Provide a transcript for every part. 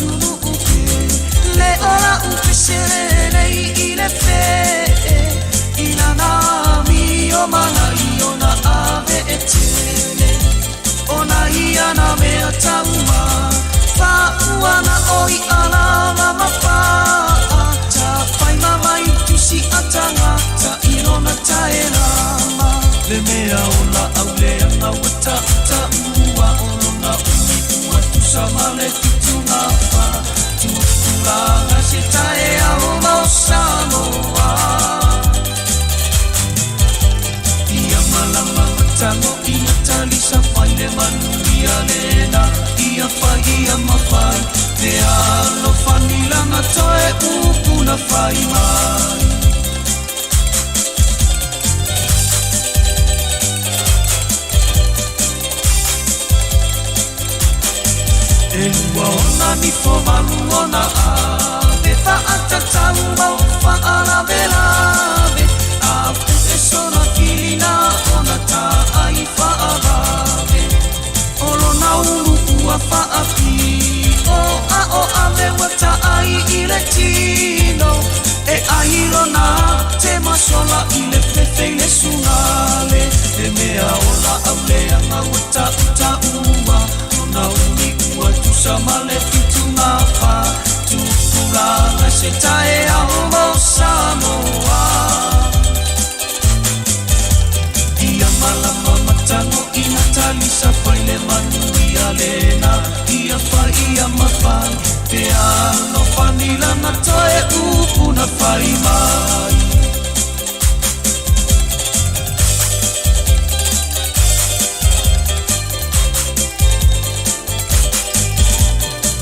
atunuu pe le o la'u feselelei i le fe'e i lana amio manai ona ave e tele ona ia na mea tauma fa'auana o i'a lava ma pa'a tafaima mai tusi ataga ta'ilona taelama le mea o la'au leaga ua ta'uta'ua o lona umi ua tusa ma le fitugafa tupulaga se taeao mo Samoa. Ia malama matago ina talisa fai le manuia lena ia fai ia mafai pe alofani lana toe upu na fai mai. E lua ona nifo malu ona ave fa'atatau mau fa'alavelave a pu'e sona filina ona ta'ai fa'avave o lona ulu ua fa'api'o a o ave ua ta'ai i le tino e ai lona te masola i le fefe i le sugale le mea o la'au leaga ua ta'uta'ua ona umi ua tusa ma le fitugafa tupulaga se taeao mo Samoa. Ia malama matago ina talisa fai le manuia lena ia fai ia mafai pe alofani lana toe upu na fai mai.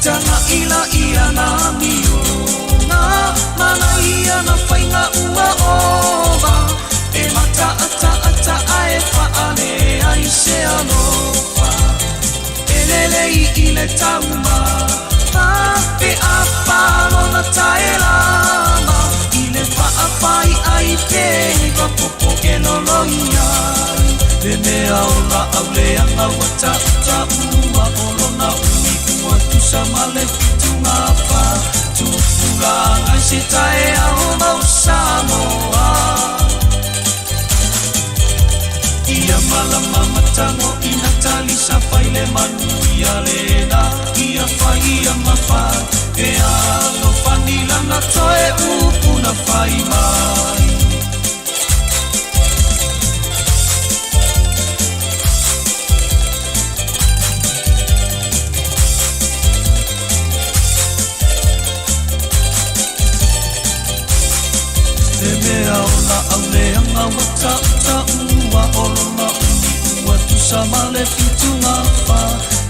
Taga'i ia na amioga mana ia na faiga ua ova e mata'ata'ata'a e fa'ale ai se alofa e lelei i le tauma pe apalona taelama i le fa'afai ai pe iva popo e loloiai le mea o la'au leaga ua ta'uta'ua o lona umi ua tusa ma le fitugafa tupulaga se taeao mo Samoa. Ia malama matago ina talisa fai le manuia lena ia fai ia mafai pe alofani lana toe upu na fai mai. Le mea o la'au leaga ua ta'uta'ua o lona umi ua tusa ma le fitugafa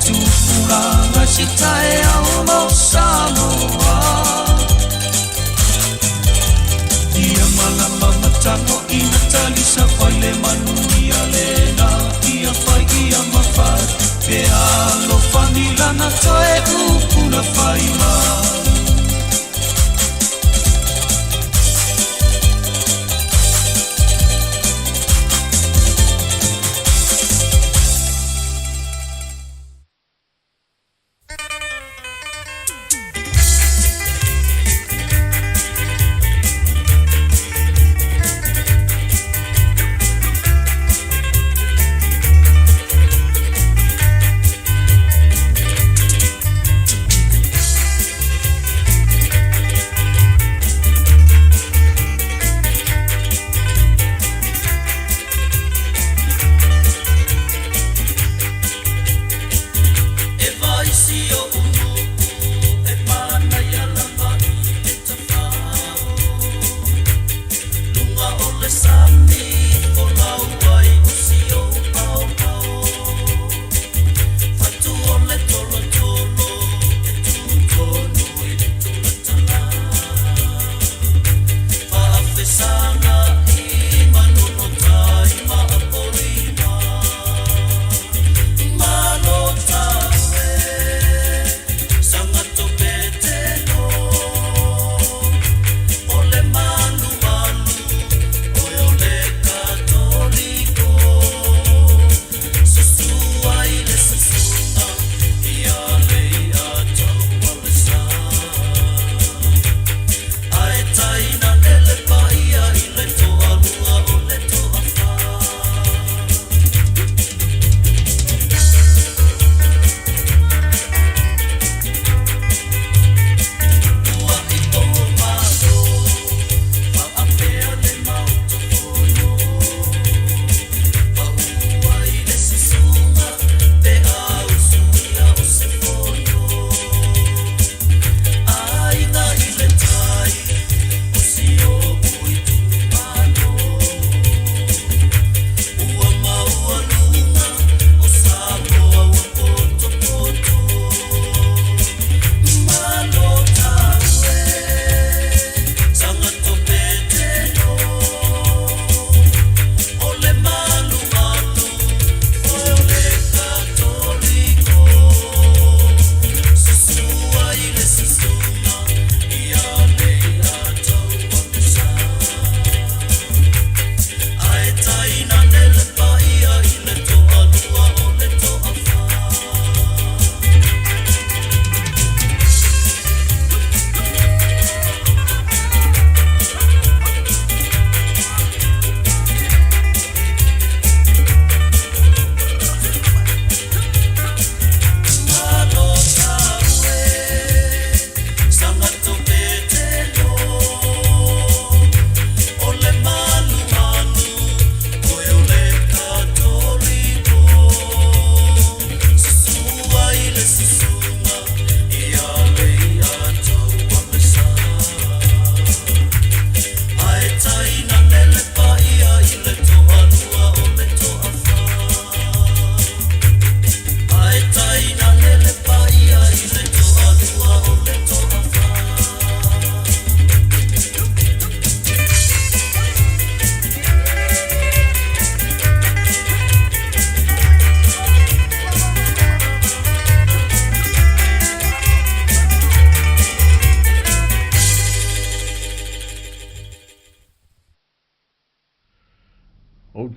tupulaga se taeao mo Samoa. Ia malama matago ina talisa fai le manuia lena ia fai ia mafai pe alofani lana toe upu na fai mai.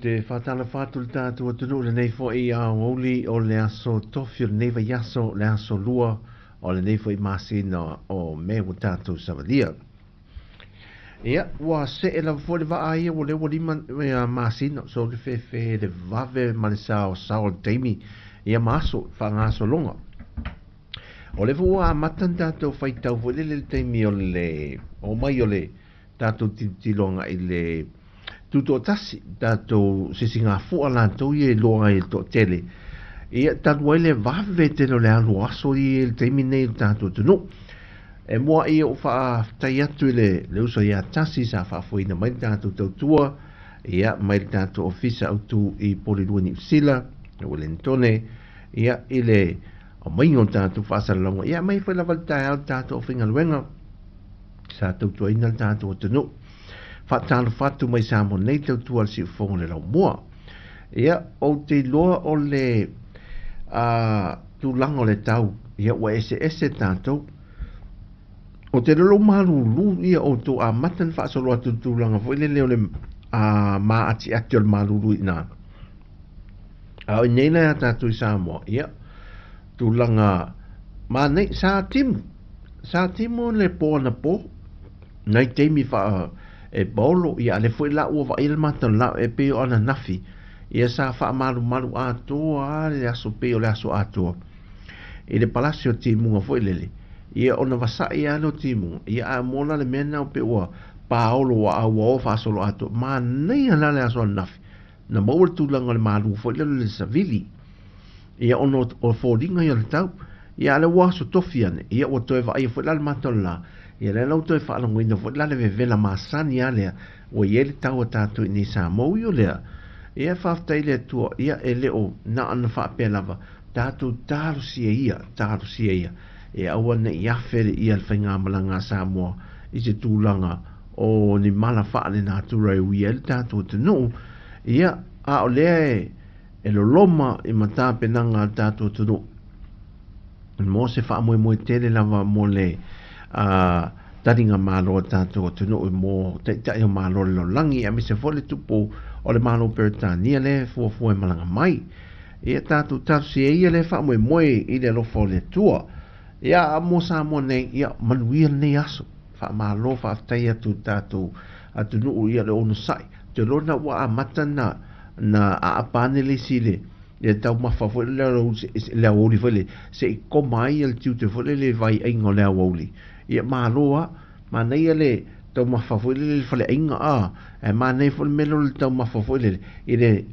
te faatalofa atu i le tatou atunuu i lenei foi aoauli o le aso tofi o lenei vaiaso, le aso 2 o lenei foi masina o Me ua tatou savalia. Ia, ua see lava foi le vaa ia, ua lea ua 5 masina, so le fefe le vave ma le saosao o le taimi, ia ma aso faagasologa. O lea foi ua amata na tatou faitau foi lele le taimi o le omai o le tatou tilotilo agai i le tutoatasi, tatou sisigafua latou ia e iloa ai i le toatele. Ia, talu ai le vave tele o le alu o aso ia i le taimi nei i le tatou atunuu. E muai ou faafetai atu i le uso ia Tasi sa faafoeina mai le tatou tautua, ia, mai le tatou ofisa autu i Porirua Niu Sila, Wellingtone, ia, i le aumaiga o le tatou faasalalauga. Ia, aumai foi lava le taeao le tatou aufaigaluega sa tautuaina le tatou atunuu. Faatalofa atu mai Samoa nei tautua le siufogo o le laumua. Ia, ou te iloa o le tulaga o le tau, ia ua eseese tatou. O te lolo malulu ia outou amata na faasolo atu le tulaga foi lele o le maatiati o le malulu i ina. A o nei la tatou i Samoa, ia, tulaga manei, sa timu. Sa timu le po ana po, nai taimi faa e paolo, ia ale foi la ua vaai le mata la e pei o ananafi, ia sa faamalumalu atoa le aso pei o le aso atoa. I le palasi o timuga foi lele, ia ona vasai a le o timuga, ia a mola le mea na pe ua paolo ua au ua o faasolo atoa, manaia la le aso ananafi. Na maua le tulaga o le malu foi lele le savili. Ia ona o foliga ia o le tau. Ia ale ua aso tofi ane, ia ua toe vaaia foi la le mata o le la. Ia lea la ua toe faalogoina foi la le vevela masani a lea, ua i ai le tau a tatou i nei Samoa ui o lea. Ia faafetai le Atua, ia e le o na ona faapea lava, tatou talosia ia, talosia ia. E aua nei afe le ia le faigamalaga a Samoa i se tulaga o ni mala faale natura e ui ai le tatou atunuu. Ia, a o lea e loloma i matapenaga a le tatou atunuu. Mo se faamoemoe tele lava mo le taliga malo a tatou atunuu mo taitai o malo le lalolagi, aemaise foi le tupu o le Malo Peretania le fuafua e malaga mai. Ia tatou talosia ia le faamoemoe i le alofa o le Atua. Ia mo Samoa nei, ia manuia lenei aso. Faamalo faafetai atu i tatou atunuu ia le onosai. Te lona ua amata na aapa ane le isi le taumafa foi le aoauli foi le se i koma ai le tiute foi le vai aiga o le aoauli. Ia malo a, manaia le taumafa foi le faleaiga a, e manaia foi le mea le taumafa foi le i le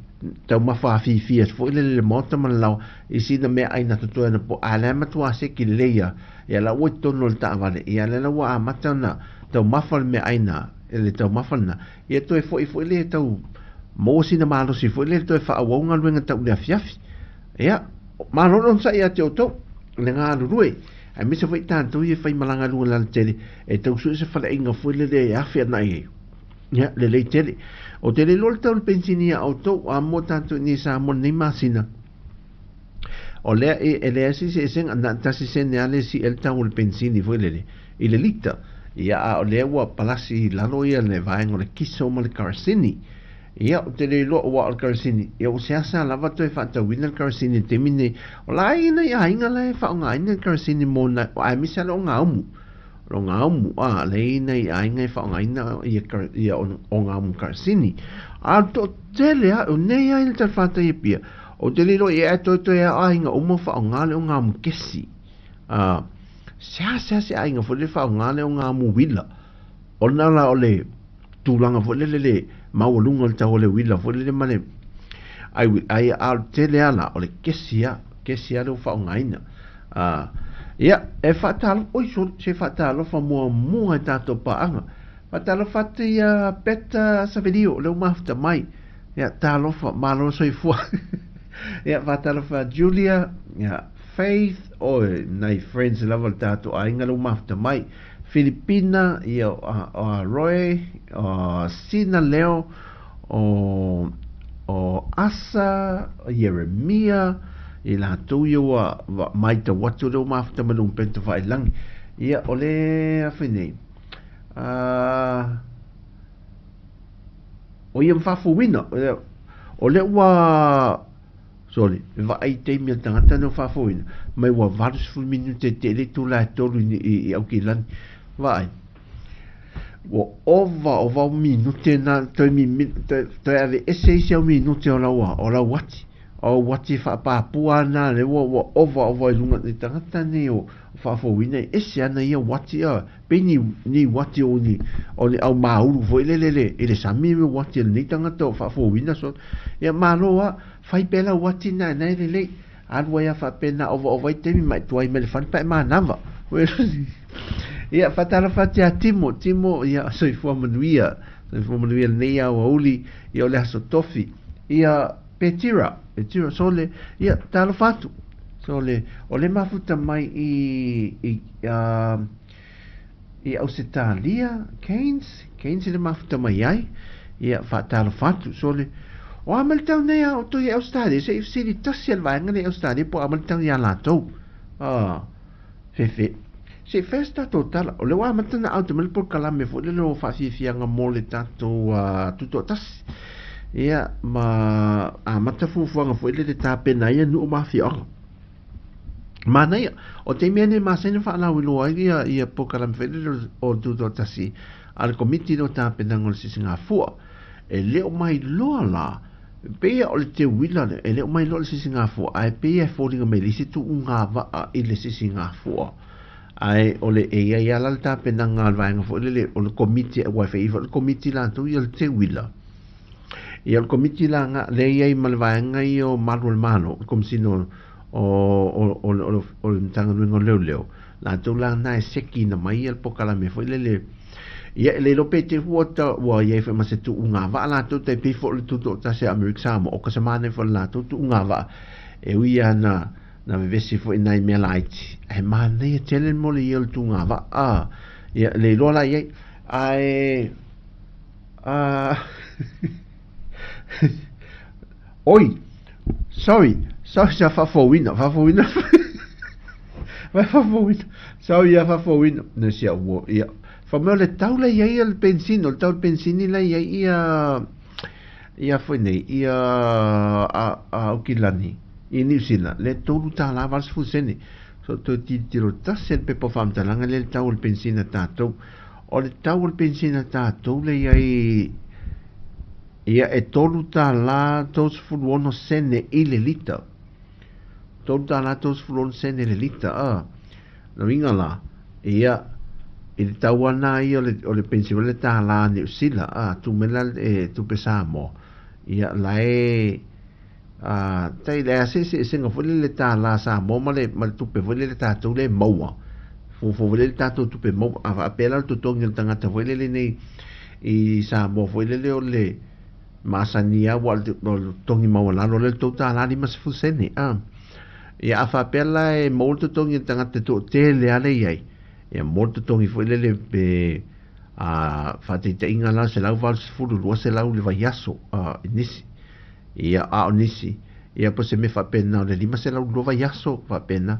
taumafa afifia foi le maota ma le laoa i sina mea aina totoe na po a le matua se ki leia. Ia la ua tonu le taavale, ia le la ua amata na taumafa le mea aina le taumafa na. Ia toe foi foi le tau maua sina malosi foi le toe faaauau galuega tau le afiafi. Ia, malo le onosai ia te outou, le galulue. Aemaise foi tatou ia faimalaga luga le alatele, e tau sue se faleaiga foi lele e afe ana i ai. Ia, lelei tele. O te le iloa le tau le pensini ia outou, a mo tatou i nei Samoa lenei masina. O lea e leai se eseesega, na tasi sene a le si e le tau o le pensini foi lele, i le lita. Ia, a o lea ua palasi i lalo ia le vaega o le kiso ma le karasini. Ia, o te le iloa ua o le karasini. Ia, o seasea lava toe faatauina le karasini i le taimi nei. O la e ina i aiga la e faaaogaina le karasini mo nai, aemaise lava le ogaumu. O ogaumu, a, le ina i aiga e faaaogaina ia ogaumu karasini. A o le toatele a, o nei ai le talafātai e pia. O te le iloa ia e toe toe a aiga uma faaaoga le ogaumu kesi. A, seasea se aiga foi le faaaoga le ogaumu uila. O lena la o le tulaga foi lele le maualuga o le tau o le uila foi lele ma le ai a o le tele a la o le kesi a, kesi a le ua faaaogaina. Ia, e faatalofa, oi sorry, se faatalofa muamua i tatou paaga. Faatalofa atu ia Peta Savelio, le ua mafuta mai. Ia, talofa, malo soifua. Ia, faatalofa Julia, ia, Faith, oi, nai friends lava le tatou aiga le ua mafuta mai. Filipina, ia, o Roy, o Sina Leo, o Asa, o Jeremia, i latou ia ua maitau atu le ua mafuta mai le upega tafailagi. Ia, o le afe nei. O ia ma faafouina, O lea ua Sole, e vaai i taimi o le tagata na faafoeina, mai ua 80 minute tele itula e 3 i Aukilani. Vaai, ua ova ova au minute na toe mimi, toe ave ese isi au minute o lau o lau ati. O au ati e faapapua ana le ua ova ova i luga i tagata nei o faafouina e ese ana ia uati a pei ni ni uati o ni o ni au maulu foi lele le i le sami me uati a lenei tagata o faafouina so ia malo a fai pea lau uati na na e lelei alu ai a faapena ova ova i taimi ma e tuai mai le fale pa e manava. Ia faatalofa atu ia Timo, Timo ia soifua manuia, soifua manuia lenei aoauli ia o le aso tofi. Ia Petira, Petira sole, ia talofa atu. Sole, o le mafuta mai i i Ausetalia, Cairns, Cairns le mafuta mai ai, ia faatalofa atu, sole. O a mai le tau nei a o toi i Ausetalia, se i fesili tasi a le vaega nei Ausetalia po o a mai le tau iā latou. Ah, fefe. Se i fai se tatou tala, o lea ua amata ona out mai le polokalame foi lele o faafiafiaga mo le tatou tutoatasi. Ia, ma amata fuafuaga foi lele tapena ai ia nuu ma afioaga. Manaia, o taimi lava nei e masani ona faalauiloa ai ia ia polokalame foi lele o le tutoatasi a le Komiti lea o Tapenaga o le Sisigafua. E le o mailoa la, pei o le teuila lea, e le o mailoa le sisigafua, ae pei e foliga mai le isi tuugavaa i le sisigafua. Ae o le e i ai lava la le tapenaga a le vaega foi lele o le Komiti, aua e fai foi le Komiti latou ia o le teuila. Ia o le Komiti la nga lea e i ai ma le vaega ia o Malu o le Malo, le Komesina o le Matagaluega o Leoleo, latou la na e sekiina mai ia le polokalame foi lele. Ia e le iloa pe te ua ta ua i ai foi ma se tuugavaa latou tai pei foi o le tutoatasi a Amerika Samoa, o ka se manaia foi o le latou tuugavaa e ui lava na na vevesi foi i nai mea laiti, ae manaia tele mo le ia o le tuugavaa. Ia e le iloa la i ai, ae oi, sorry, sorry sa faafouina, faafouina, faafouina, sorry ia faafouina, na si au ua, ia. Fa mai o le tau la i ai o le pensini, o le tau o le pensini la i ai ia, ia foi nei, ia a, a Aukilani, i Niu Sila, le $3 80 sene. So toe tilotilo tasi e le pepa o faamatalaga lea le tau o le pensini a tatou. O le tau o le pensini a tatou la i ai, ia e $3 36 sene i le lita. $3 36 sene le lita, a. Na uiga la, ia, i le tau ana ia o le pensini o le tālā Niu Sila, a, tu mai la e tupe Samoa, ia, la e, a, tai le a se eseesega foi le tālā Samoa ma le tupe foi lele tatou le maua. Fuafua foi lele tatou tupe maua, a faapea la le totogi o le tagata foi lele nei i Samoa foi lele o le masani lava ua o le totogi maualalo lea le $3 50 sene. A, ia a faapea la e maua le totogi o le tagata e toatele lava le i ai, ia maua le totogi foi lele pe a faataitaiga la 180 200 le vaiaso a i nisi. Ia, a o nisi, ia po o se mea faapena o le 502 vaiaso faapena.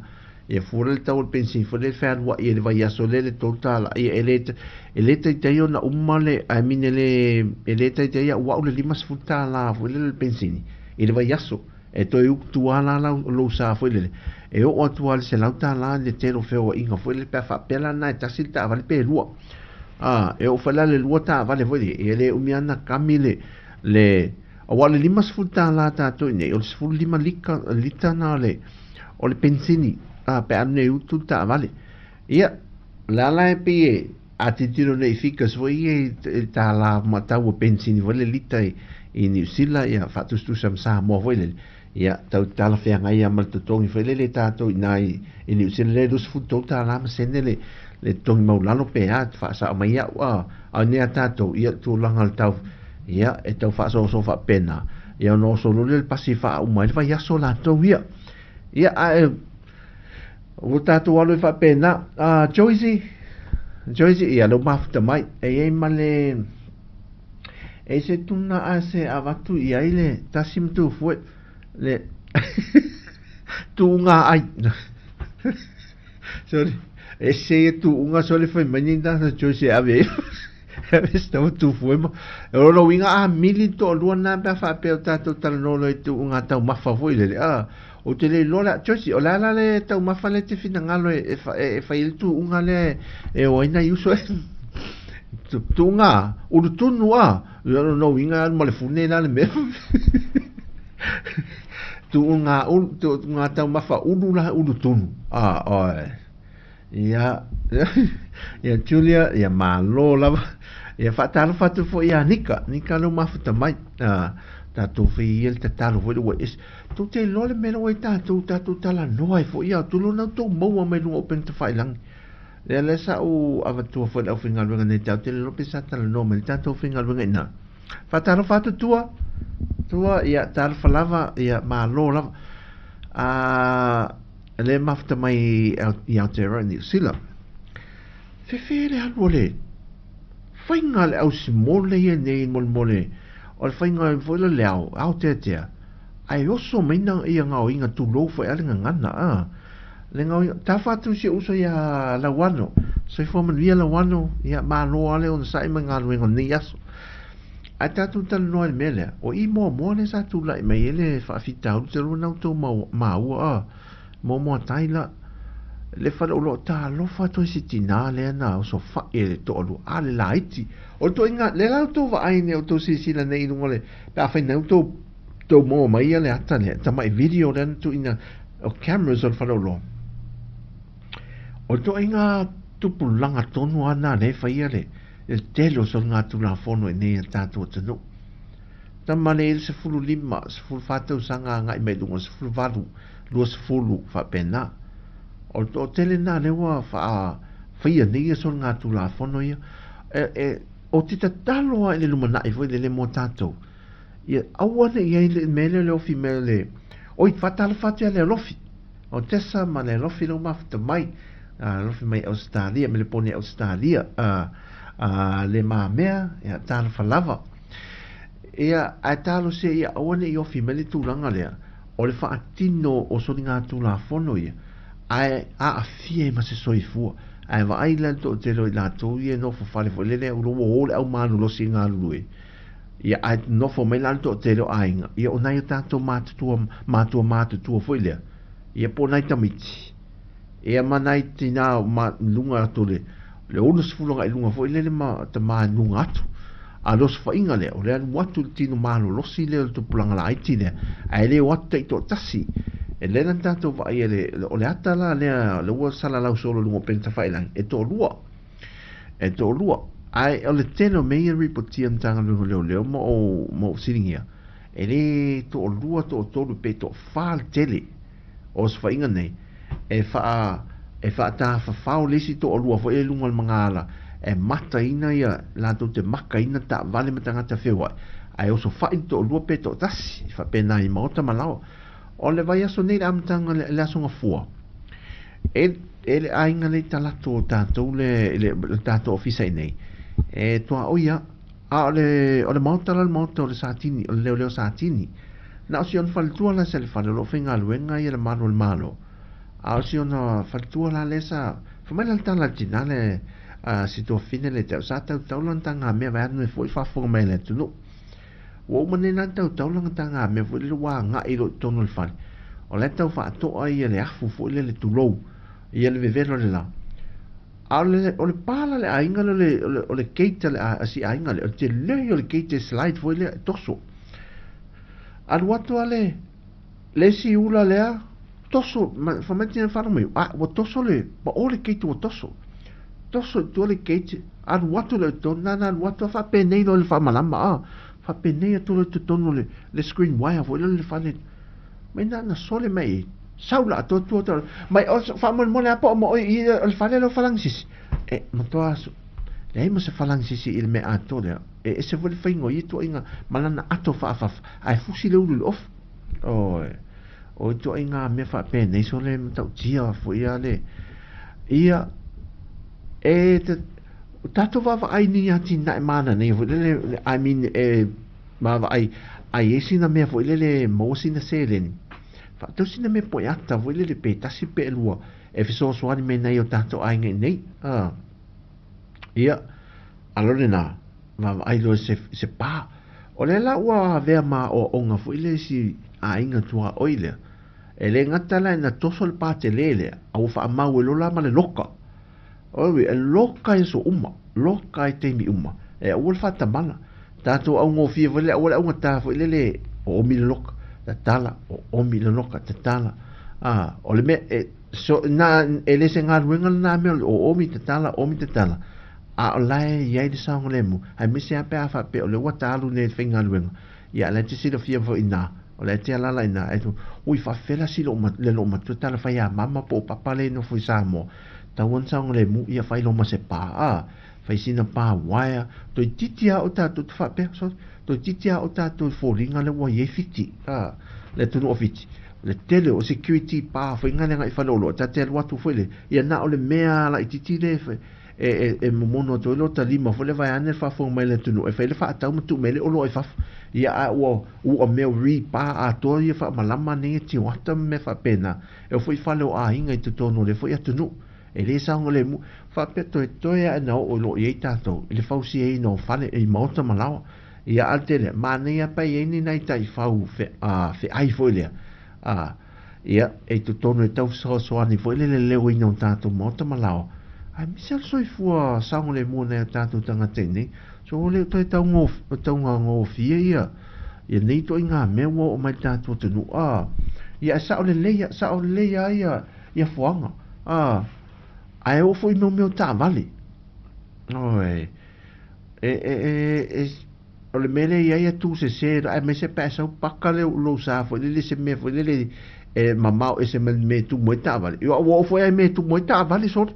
Ia fua la le tau o le pensini foi lele fealuai ai le vaiaso lea le $3. Ia e le e le taitai ona uma le I mean e le e le taitai au au le $50 foi lele le pensini i le vaiaso. E toe utu lava la lau lou sa foi lele e oo atu lava i le $100 le tele o feoaiga foi lele pe a faapea la na e tasi le taavale pe lua. A, e oo foi la le lua taavale foi lele, ia e le umi lava ona kami le le aua o le $50 tatou i inei, o le 15 lika lita na o le o le pensini, a, pe a alu nei utu le taavale. Ia, o le a la e pei e, a tilotilo nei i figures foi ia i le tālā matau o pensini foi le lita i Niu Sila, ia, faatusatusa ma Samoa foi lele, ia, tau talafeagai lava ma le totogi foi lele tatou i ina i Niu Sila lea e $23 ma sene le le totogi maualalo pe a, faasao mai au, a, a o nei a tatou, ia, tulaga o le tau, ia, e tau faasoasoa faapena, ia ona oso loa lea le pasi e faauma ai le vaiaso latou ia. Ia, ae ua tatou alo ai faapena. Joyce, Joyce, ia, lea ua mafuta mai, e i ai ma le, e se tuna a se avatu i ai le tasi ma tufue, le tuuga ai. Sorry, ese ia tuuga sole fai mai nei tata Joyce e ave ai. Ave se taufa tufu ai ma. O lona uiga a mili le toalua lena pe a faapea o tatou talanoa loa i tuuga taumafa foi lele, a. Ou te le iloa le Josie, o le a la le taumafa lea e te finagalo e, e, e fai ai le tuuga lea e o ai nai uso e? Tuuga, ulu tunu a. O lona uiga alu ma le fune la le mea. Tuuga ulu, tuuga taumafa ulu la ulu tunu. A, oe. Ia, ia Julia, ia malo lava. Ia faatalofa atu foi ia Nika, Nika lou mafuta mai. Ah, tatou fai ia le tatalo foi le ua ese. Tou te iloa le mea lea ua i tatou, tatou talanoa ai foi ia, tulou tou maua mai luga o upega tafailagi. Lea lea sa ou avatua foi le aufaigaluega nei te au te le iloa pe sa talanoa mai le tatou faigaluega i ina. Faatalofa atu tua, tua, ia talofa lava, ia malo lava. Ah, le mafuta mai i Aotearoa i Niu Sila. Fefe le alu o le faiga le ausimole ia nei molemole o le faiga foi le le ao, aoteatea. Ae oso mai na ia gaoiga tulou foi a le gagana a. Le gaoiga, tafa atu si uso ia Lauano. Soifua manuia Lauano, ia malo lava le onosai ma galuega o lenei aso. Ae tatou talanoa i le mea lea, o i muamua lea sa tulai mai ai le faafitauli talu ona outou maua a muamua tai la le faleoloa talofa atu ai si tinā lea na osofai e le toalua a le laiti. O le ituaiga lea la outou vaai nei outou silasila nei i luga o le pe afai nei outou tou maua mai ia le ata lea tamai video lea na tuuina o cameras o le faleoloa. O le ituaiga tupulaga tonu lava lena lea e faia le le tele o soligatulafono i nei a tatou atunuu. Tama le i le 15, 14 tausaga agai mai luga, 18, 20, faapena. O le toatele lena lea ua faafaia nei ia soligatulafono ia. E, e, ou te tatalo lava i le lumanai foi lele mo tatou. Ia aua ne i ai le mea lea o le ofi mai o le, oi, faatalofa atu ia le alofi. O Tessa ma le alofi lou mafuta mai, alofi mai Ausetalia, Melepone Ausetalia, le mamea, ia, talofa lava. Ia, ae talosia ia aua ne i ofi mai le tulaga lea, o le faatino o soligatulafono ia, ae aafia ai ma se soifua. Ae vaai la le toatele o i latou ia e nofo fale foi lele, ua o le au malolosi e galulue. Ia, ae nofo mai la le toatele o aiga, ia o nai o tatou matutua, matua matutua foi lea, ia po o nai tamaiti, ia ma nai tinā ma luga atu o le, le 60 agai luga foi lele ma tamā i luga atu. A le osofaiga lea, o le alu atu i le tino malolosi lea o le tupulaga laiti lea, ae le o atu taitoatasi. E lea la na tatou vaaia le, o le ata la lea, lea ua salalau solo i luga o upega tafailagi, e toalua. E toalua. Ae o le tele o mea ia e ripotia e Matagaluega o Leoleo ma ou, ma ou fesiligia, e le toalua, toatolu pe toafa le tele o osofaiga nei e faa, e faatafafao le isi toalua foi i luga o le magaala e mataina ia latou te makaina taavale ma tagata feoai, ae osofai le toalua pe toatasi, faapena i maota ma laoa. O le vaiaso nei le amataga le Aso Gafua, e, e le aiga le i talato o tatou le, le, le tatou ofisa i nei, e tuaoi a, a o le, o le maota la le maota o le Satini, o le leoleo Satini. Na o si ona faletua la sa le fale o lo o faigaluega ia le malu o le Malo. A o si ona faletua la lea sa, fai mai la le tala a le tinā le, a si tuafine le te au, sa tautau lana tagamea vaeane foi le faafofoga mai a le atunuu. Ua uma nei la ona tautau lana tagamea foi lele ua agai loa i totonu o le fale. O la e tau faatoa ia le afu foi lele tulou, ia le vevela o le la. A o le, o le pa la le aiga lea o le, o le, o le gate a le, a si aiga lea, o le tele ia o le gate e slide foi lea e toso. Alu atu a le, le isi ula lea, toso, ma, fai mai tina faalogo mai, a, ua toso le, pao le gate ua toso. Toso i tua le gate, alu atu lea i totonu, na ona alu atu lava faapenei loa i le faamalama, a, faapenei atu loa i totonu o le, le screen wire foi lea o le fale, mai na ona sole mai i ai, sau la atoa tua atu, mai o, faamolemole lava po o ma oe i o le fale lea o Falagisisi. E matua leai ma se Falagisisi i le mea atoa lea, e ese foi le faiga o ia ituaiga ma lana ato faafafa, ae fusi le ulu i le ofu. Oi, o ituaiga mea faapenei sole matautia foi a le, ia, e te, tatou vaavaai ni atinae mananea foi lele, I mean, e vaavaai, a i ai sina mea foi lele e maua sina seleni, faatau sina mea poeata foi lele pe tasi pe lua e fesoasoani mai nai o tatou aiga i nei. A, ia, A o lena, vaavaai loa i se pa. O lea la ua avea ma aoaoga foi le isi aiga tuaoi lea. E le gata la ina toso le pa tele lea, a ua faamau ai loa la ma le loka. Oi, e loka i aso uma, loka i taimi uma. E aua le faatamala. Tatou augofie foi lele, aua le augata foi lele, oomi le loka, tatala, oomi le loka, tatala. O le mea, e, so, na, e le se galuega lena mea o le oomi tatala, oomi tatala. A o la e i ai le saogalemu, aemaise lava pe a faapea o lea ua ta alu nei i le faigaluega. Ia, la e te silafia foi i ina, o la e te alaala i ina, e ui faafefea la si le loo matua tala fai a mama po o papa le nofo i Samoa. Tau ona saogalemu, ia fai loa ma se pa, fai sina pa uaea, toeitiiti lava o tatou te faapea, sorry, toeitiiti lava o tatou i foliga lea ua i ai Fiti, le atunuu o Fiti. Le tele o security pa foi nga le agai i faleoloa, ta te alu atu foi le, ia na o le mea laitiiti le e momono atu ai lo ta lima foi le vaeane le faafofoga mai le atunuu e fai le faatau ma tuu mai le oloa i fafo. Ia a ua mea ripa atoa ia faamalama nei e tioata ma mea faapena. E oo foi fale o aiga i totonu o le foi atunuu. E le saogalemu, faapea toetoe ae na oo i loo i ai tatou i le fausiaina o fale i maota ma laoa. Ia a le tele, manaia pa i ai ni nai taifau feai foi lea. Ia, e i totonu e tau fesoasoani foi le leleoina o tatou maota ma laoa. Aemaise le soifua saogalemu o nai o tatou tagata i nei. So ua le o toe taugofie ia nei ituaiga mea ua oo mai i le tatou atunuu. Ia e sao lelei, sao lelei lava ia fuaga. Ae oo foi i mea o taavale. Oi, o le mea lea e i ai atusese aemaise pe a sau paka le lou sa foi lele se mea foi lele e mamao ese mai le mea e tumu ai taavale. Ia ua oo foi lava i mea e tumu ai taavale, sorry.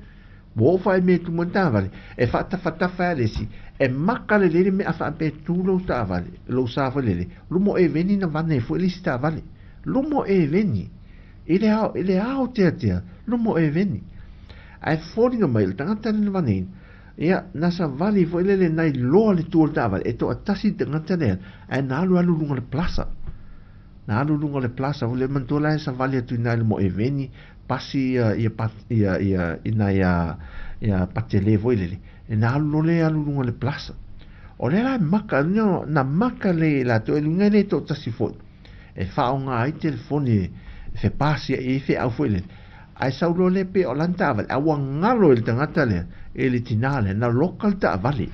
Ua oo foi i mea e tumu ai taavale. E faatafatafa ai le isi, e maka lelei le mea a faapea e tu lou taavale, lou sa foi lele, luma o eveni na vane ai foi le isi taavale. Luma o eveni. I le ao teatea, luma o eveni. Ae foliga mai o le tagata lea na vaneina, ia, na savali foi lele nai loa le tu o le taavale, e toatasi le tagata lea, ae na alu alu luga o le plaza. Na alu luga o le plaza, foi le manatua la e savali atu i ina i le Moeveni, pasi ia, ia, ia, ia, ina ia, ia patele foi lele, e na alu loa lea alu luga o le plaza. O lea la e maka, na maka le latou, e luga e le toatasi foi. E faaaoga ai telefoni e fepasiai ai feau foi lele. Ae sau loa lea pe o lana taavale, a ua galo i le tagata lea, e le tinā lea, na loka le taavale.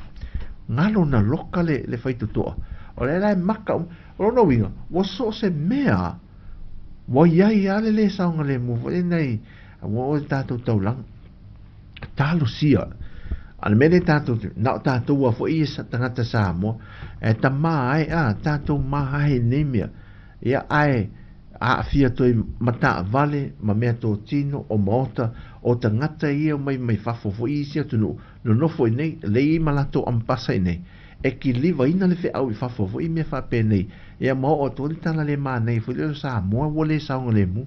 Galo na loka le faitotoa. O lea la e maka uma. O lona uiga, ua so o se mea, ua i ai lava le lē saogalemu foi lenei, ua oo i le tatou taulaga. Talosia. A o le mea lea tatou, na o tatou lava foi ia tagata Samoa, e tamā ai, tatou mahae i lenei mea. Ia, ae aafia toe ma taavale, ma meatotino, o maota, o tagata ia mai fafo foi i isi atunuu, nonofo i nei, lea e i ai ma latou ampasa i nei, e kilivaina le feau i fafo foi i mea faapenei. Ia ma oo atu ai le tala le manaia foi lea o Samoa ua le saogalemu.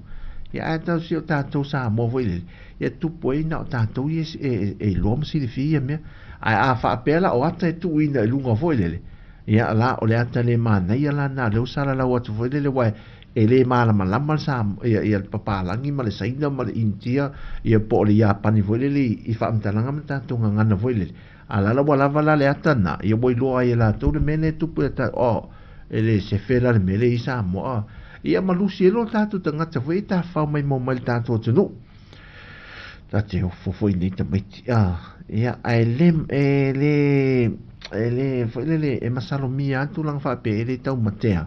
Ia ae tau si o tatou Samoa foi lele, ia tupu ai na o tatou ia e iloa ma silafia ia mea. Ae a faapea la o ata e tuuina i luga foi lele, ia la o le ata le manaia la na lea ua salalau atu foi lele, aua e le malamalama le sa ia le papalagi ma le Saina ma le Initia ia po o le Iapani foi lele i faamatalaga ma tatou gagana foi lele. A la la ua lava la le ata na, ia ua iloa ai e latou le mea lea e tupu ia oh, e le sefe la le mea lea i Samoa. Ia ma lusi ai loa tatou tagata foi e tafafao maimoa mai le tatou atunuu. Ta te ofo foi nei tamaiti. Ia, ae le, e le, e le, foi lele, e masalomia lava le tulaga faapea, e le taumatea.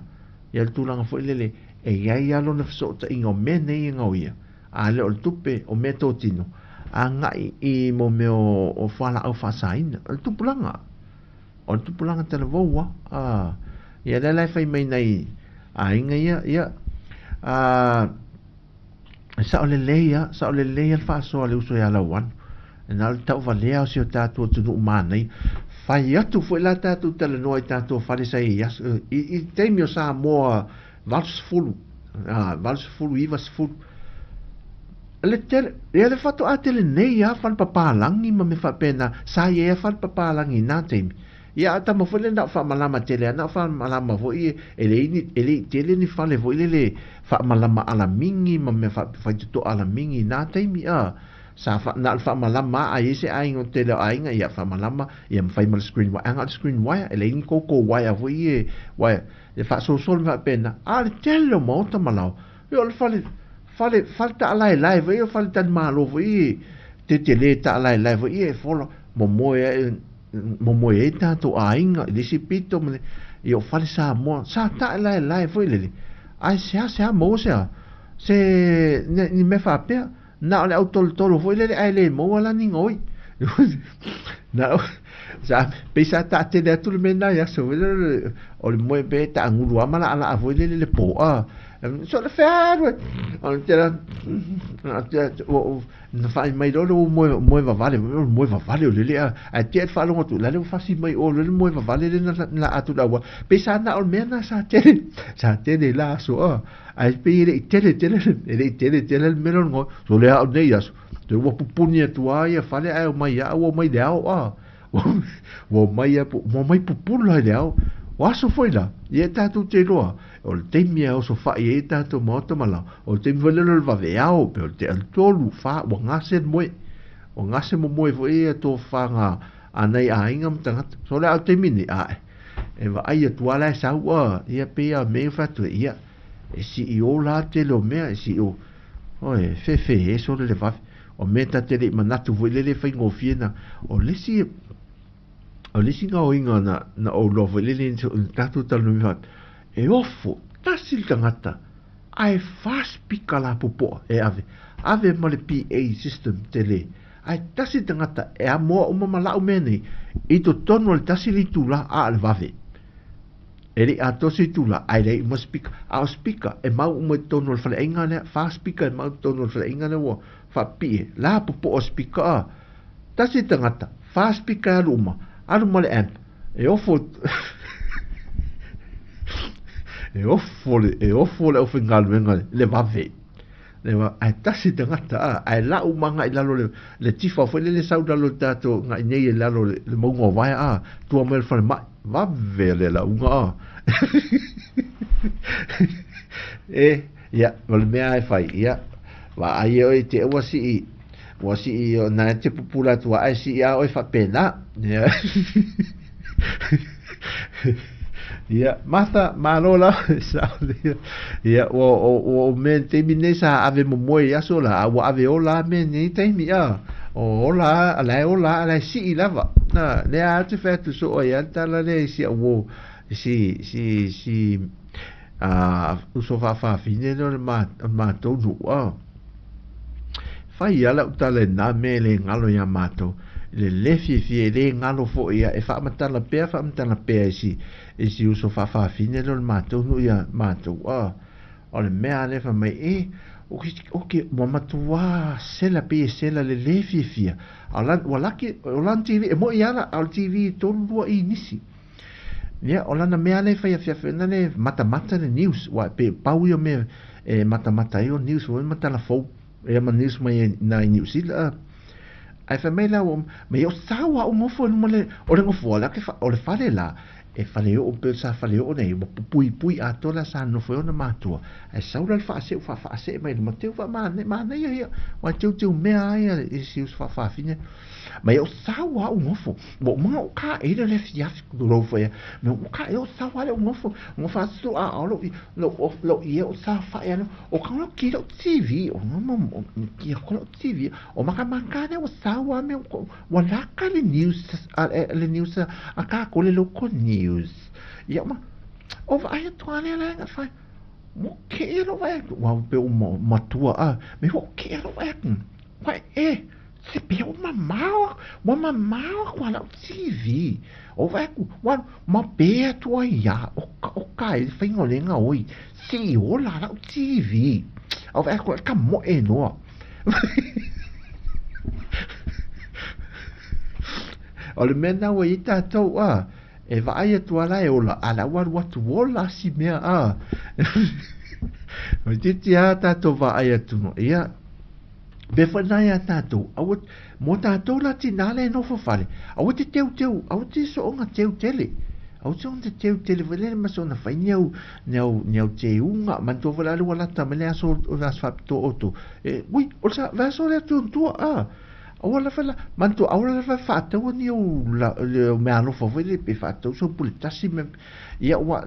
Ia le tulaga foi lele, e i ai lava lona fesootaiga o mea nei e gaoia. A le o le tupe, o meatotino, agai i mo mea o fualaau faasaina. O le tupulaga. O le tupulaga talavou lava. Ia lea la e fai mai nai aiga ia, ia, e sao lelei lava, sao lelei lava le faasoa a le uso ia Lauano. E na o le tauvalea o si o tatou atunuu manaia. Fai atu foi la tatou talanoa i tatou fale sa i ai aso, i taimi o Samoa 80, 80, 90. Le tele, ia le faatoa tele nei lava fale papalagi ma mea faapena, sa i ai lava fale papalagi i na taimi. Ia a tama foi le na o faamalama tele lava, na o faamalama foi e le i tele ni fale foi lele faamalama alamigi ma mea faitotoa alamigi i na taimi. Sa fa, na o le faamalama lava a i ai se aiga o le tele o aiga, ia faamalama, ia ma fai ma le screen wire. A na o le screen wire, e leai ni koko wire foi ia e wire e faasolosolo ma faapena. A o le tele o maota ma laoa, ia o le fale, fale, fale taalaelae foi ia, fale talimalo foi ia e tetele taalaelae foi ia e fola, momoe ai, momoe ai tatou aiga i le isi pito ma le, ia o fale Samoa, sa taalaelae foi lele, ae seasea maua se a, se, ni mea faapea. Na o le au tolotolo foi lele ae le maua la ni gaoi. Na o, sa, pei sa taatele atu le mea lena i aso foi lele, o le moe pe taagulu lava ma laalaa foi lele le po a. So le fea alu e, o le tele, na faai mai loa le moe, moe vavale, o le moe vavale o lele a, ae tea le faalogo atu, la le ua fasi mai o le moe vavale le na laa atu i le auala. Pei sa na o le mea lena sa tele, sa tele i la aso a. Ae pei e le i tele tele, e le i tele tele le mea lea o le gaoi. So le ao nei aso, te ua pupuni atu lava ia fale ae omai lava ua omai i le ao a. Ua omai lava, ua omai pupula i le ao. O aso foi la, ia e tatou te iloa, o le taimi e osofai ai tatou maota ma lao, o le taimi foi lele o le vaveao, pe o le tea le tolu, fa, ua gase le moe. Ua gase momoe foi ia tofaga a nai aiga ma tagata. So le ao taimi nei, ae, e vaai atu lava la e sau a, ia pei lava o mea ia fai atu, ia, E sii la tele o mea, e sii o, oi, fefe e sole le vave. O mea ta te le i manatu foi lele e faigofie na, o le isi, o le isi gaoiga na, na ou loa foi lele i tatou talanoa faapea, e ofo tasi le tagata ae 4 spika lapopoa e ave, ave ma le PA system tele, ae tasi le tagata e amoa uma ma lau mea nei i totonu o le tasi le itula a o le vave. E le i atoa se itula, ae leai uma spika. A o spika, e mau uma i totonu o le faleaiga lea, 4 spika e mau i totonu o le faleaiga lea ua faapipii e. La popoa spika a. Tasi le tagata, 4 spika e alu uma, alu ma le amp, e ofo, e ofo le, e ofo le aufaigaluega le vave. Le va, ae tasi le tagata a, ae lau uma agai i lalo le, le tifa foi lele sau i lalo i le tatou agai nei i lalo le, le mauga o Vaea a, tua mai o le falemai. Vave le lauga a. E, ia, o le mea e fai, ia, vaai e oe te ua sii, ua sii o na te pupula atu ae sii a oe faapena. Ia. Ia, Martha, malo la, sao ia. Ia, ua ua o mea taimi nei sa ave momoe i aso la, a ua ave ola mea nei taimi a. O ola, a la e ola, a la e sii lava. Na, lea a te fai atu soo ai a le tala lea i si au uo, si, si, si, a, uso faafafine lea o le ma, o le matou nuu a. Fai lava lau tala i lena mea e le galo iā matou, i le lē fiafia e le galo foi ia e faamatala pea faamatala pea i si, i si uso faafafine lea o le matou nuu iā matou a. O le mea lea fai mai, e, oke, ua matuā sela pei e sela le lē fiafia. A o lana, ua laki, o lana TV, e moʻi lava la, a o le TV e tolu lua inisi. Ia, o lana mea lea e fai afiafi ona lea e matamata le news, aua e pei pau ia o mea e matamata ai o news foi ma tala fou, ia ma news mai nai Niu Sila a. Ae fai mai la ua, mai o sau a ou nofo i luma le, o le nofoa la ke, o le fale la, e fale oo pei sa fale oo nei, ua puipui atoa la sa nofo ai ona matua. Ae sau la le faasee faafaasee mai luma, teu faamanaia, manaia ia, aua e teuteu mea lava ia i si uso faafafine. Mai o sau a ou nofo, ua uma ona ou kaʻele le afiafi tulou foi a, me ua kaʻele o sau a le ou nofo, nofo atu a o lou, lou, lou ie o saofaʻi ana, o ka lau ki lau TV, o ma ki aku lau TV, o makamaka lea ua sau a me ua laka le news, a le news a kākou le local news. Ia ma, o vaai atu a lea la fai, ua keʻe lou vaai atu, ua pe ua matua a, me ua keʻe lou vaai atu, Uai e, se pea ua mamao, ua mamao aku a lau TV. O vaai atu, ua ma pe atu ai ia, o ka, o ka e le faiga o le gaoi, se i ola lau TV. O vaai atu, ka moe loa. O le mea lena ua i ai tatou a, e vaai atu a la e ola, a la ua alu atu ola si mea a. Toeitiiti lava tatou vaai atu, ia, Mea foi lena iā tatou, aua, mo tatou la tinā lea e nofo fale, aua te teuteu, aua te soonga teu tele. Aua soona teteu tele foi lele ma soona fai ni au ni au ni au teuga. Manatua foi la le ua lata mai le aso o le aso faapitoa outou. E, ui, o le sa le aso lea tuantua, a. Aua lava la, manatua aua lava faataua ni au la, le meaalofa foi lele pe faatau sau pule tasi ma, ia ua,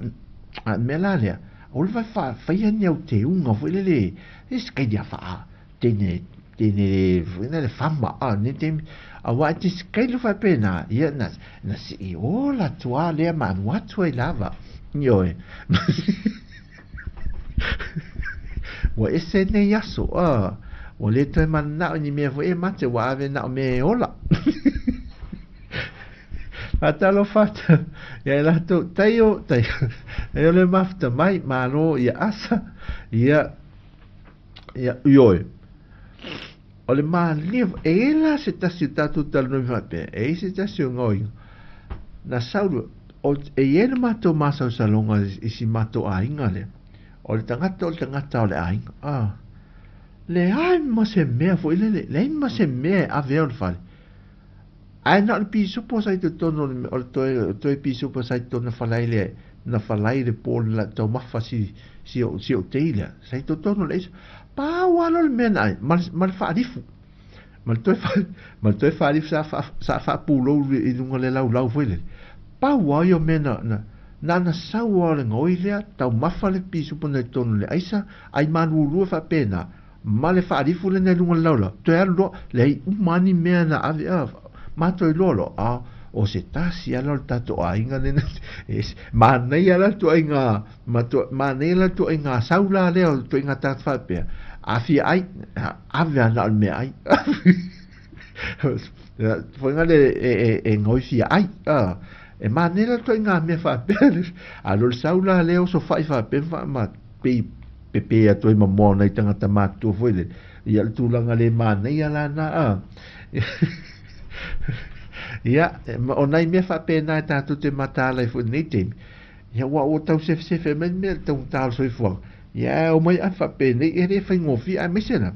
a le mea la lea, aua lava faafaia ni au teuga foi lele, e se kaini a faa, teine teine foi le fama a ne taimi aua e te sikailo faapena ia na na sii ola atu lea ma alu atu ai lava ioe ua ese nei aso a ua le toe mananao i ni mea foi e mate ua ave na o mea e ola faatalofa atu ia i latou taio taio taio le mafuta mai malo ia asa ia Ia, ioe. O le malie, e i ai la se tasi o tatou talanoa faapea, e i ai se tasi o gaoiga, na sau, o, e i ai le matou masalosaloga i si matou aiga lea, o le tagata o le tagata o le aiga, a, leai ma se mea foi lele, leai ma se mea e ave ai o le fale. Ae na o le pisupo sa i totonu o le toe, toe pisupo sa i totonu na falai lea, na falai le po na taumafa si, si o, si o tei lea, sa i totonu o le aisa. Pau lava lea o le mea na ai, ma le, ma le faalifu. Ma le toe, ma le toe faalifu sa, fa, sa faapulou i luga o le laulau foi lele. Pau lava ia o mea na, na, na na sau lava o le gaoi lea, taumafa le pisupo na i totonu o le aisa, ai malulu e faapena, Ma le faalifu lena i luga o le laulau, toe alu loa, leai uma lava ni mea na ave, a, matou iloa loa, a, o se tasi lava la o le tatou aiga lena, e manaia la le ituaiga, manaia la le ituaiga sau la lea o le ituaiga tagata faapea, a fia ai, ave lava na o le meaai. Foi lea e gaoi fia ai, a, e manaia la le ituaiga mea faapea, a o le sau la lea osofai faapea ma pei pepe atu ai ma moa o nai tagata matutua foi lele, ia o le tulaga le manaia la na a. Ia, o nai mea faapena e tatou te mataala ai foi i lenei taimi, ia ua ua tau sefesefe mai le mea i le taugata o le soifuaga, ia ae omai ae faapenei e le faigofie aemaise la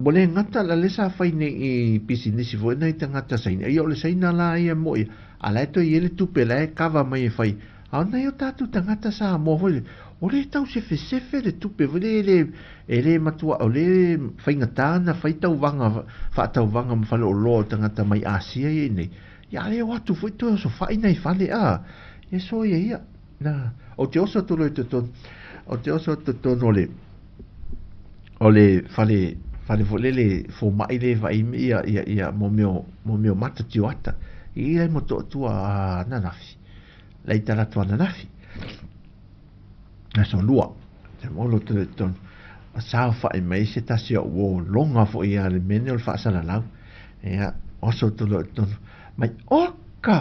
Ua le gata la lea sa fai nei i pisinisi foi nai tagata Saina, ia o le Saina la ia mo'i, a la e toe i ai le tupe la e kava mai e fai, a o nai o tatou tagata Samoa foi lea, o lea e tau sefesefe le tupe foi lea e le, e le matua, o lea e faigata ona fai tauvaga, faatauvaga ma faleoloa o tagata mai Asia ia i nei, ia a le o atu foi toe osofai nai fale, a, ia soia ia, na, ou te oso atu loa i totonu, ou te oso atu i totonu o le, o le fale fale foi lele fomai le vaai ia ia ia mo mea mo mea mata tioata i ai mo toatua ananafi la i talaatu ananafi aso lua te molo te tonu saofai mai se tasi o uo loga foi ia le mea lenei o le faasalalau ia oso atu loa i totonu mai oka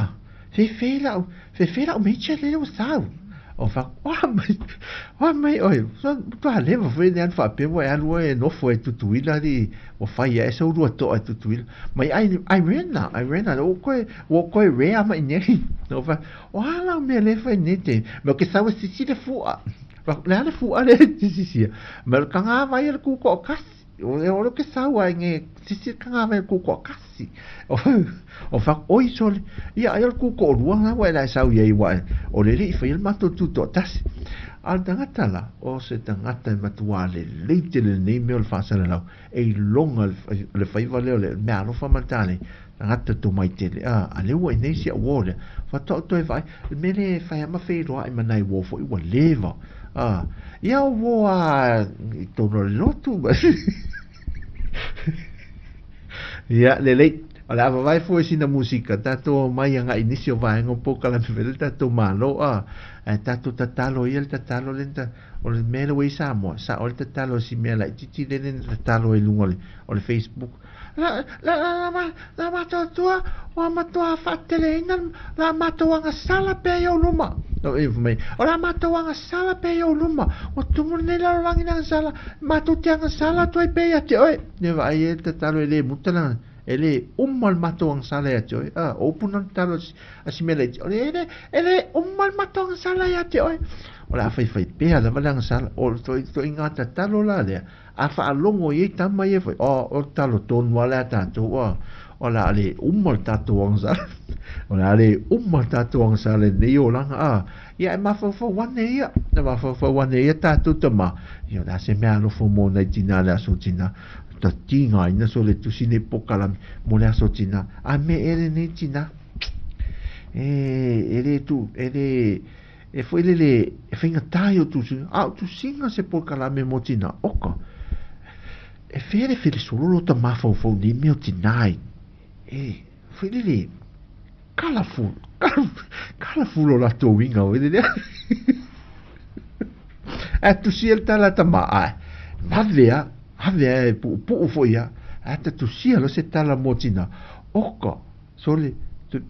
fefe lau fefe lau meja lele ua sau o fa oa mai oa mai oe matua leva foi le alu faapea ua e alu oe e nofo e Tutuila alii ua fai ae sou lua toa e Tutuila mai ai ai rena ai rena ua koe ua koe rea mai nei o fa o a lau mea le fai nei te me o ke sau e sisi le fua le a le fua le sisi me o le kagāwai a le kūkoʻokasi O e olo ke sau ai nge sisi ka ngā mea kū koa kasi. O, o fa oi sole. Ia ai o le kū koa rua ngā wai lai sau iai wai. O le li i whai mato tū toa tasi. A le tangata la, o se tangata e matua le lei te le nei mea o le whaasala lau. E i longa le whaiva leo le mea alofa matale. Tagata tomai tele, a, a le ua i nei sia uo lea. Faatoa toe vaai, le mea lea e fai a ma feiloai ma nai uo foi ua leva. A, ia o uo a i tonu o le lotu. Ia, lelei. O le a vavae fua i sina musika, tatou omai agai i nisi o vaega o polokalame foi lea le tatou Malo, a, ae tatou tatalo ia le tatalo lea na, o le mea lea ua i Samoa, sao ai le tatalo i si mea laitiiti lea na tatalo ai i luga o le Facebook. La, la, la, la, la matuatua, ua matua faateleina la matou agasala pea i ou luma. No, e mai, o la matou agasala pea i ou luma. Ua tumu lenei lalolagi i le agasala, matou te agasala atu ai pea ia te oe. Ne vaai e le tatalo e le muta lana, e le uma le matou agasala ia te oe. A, o upu na tatalo a si mea laiti, o le, e le, e le uma le matou agasala ia te oe. O le a faifai pea lava le agasala. O le ituaiga tatalo la lea, a faalogo i ai tama ia fai, oh, o le talo tonu lava lea a tatou, oh, o le a le uma le tatou agasala. O le a le uma le tatou agasala i lenei olaga, ah. Ia, e mafaufau ane ia, e mafaufau ane ia tatou tama, ia o le a se mea alofa mo nai tina le aso tina, ta tigaina sole tusi nei pokalame mo le aso tina, a me e lenei tina. E, e le tu, e le, e foi lele, e faigata i o tusiga, a o tusiga se polokalame mo tina, oka, e felefele solo lo ta mafaufau nei mea o tina i, e, foi lele, colorful, colorful o latou uiga foi lele. Ae tusia le tala tama, ae, vave a, ave a e puupuu foi a, ae ta tusia lo se tala mo tina, oka, sole,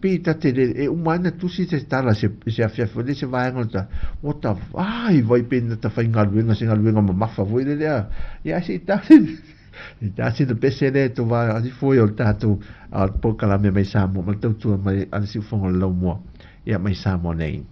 pei ta te le, e uma ai na tusi se tala se, se afiafi foi lele se vaega o le tala, ua ta vaivai pei na ta faigaluega se galuega mamafa foi lele a, ia ae se i tasi, i tasi na pese lea i to va ifo ia o le tatou polokalame mai Samoa ma le tautua mai a le siufofoga o le laumua ia mai Samoa nei.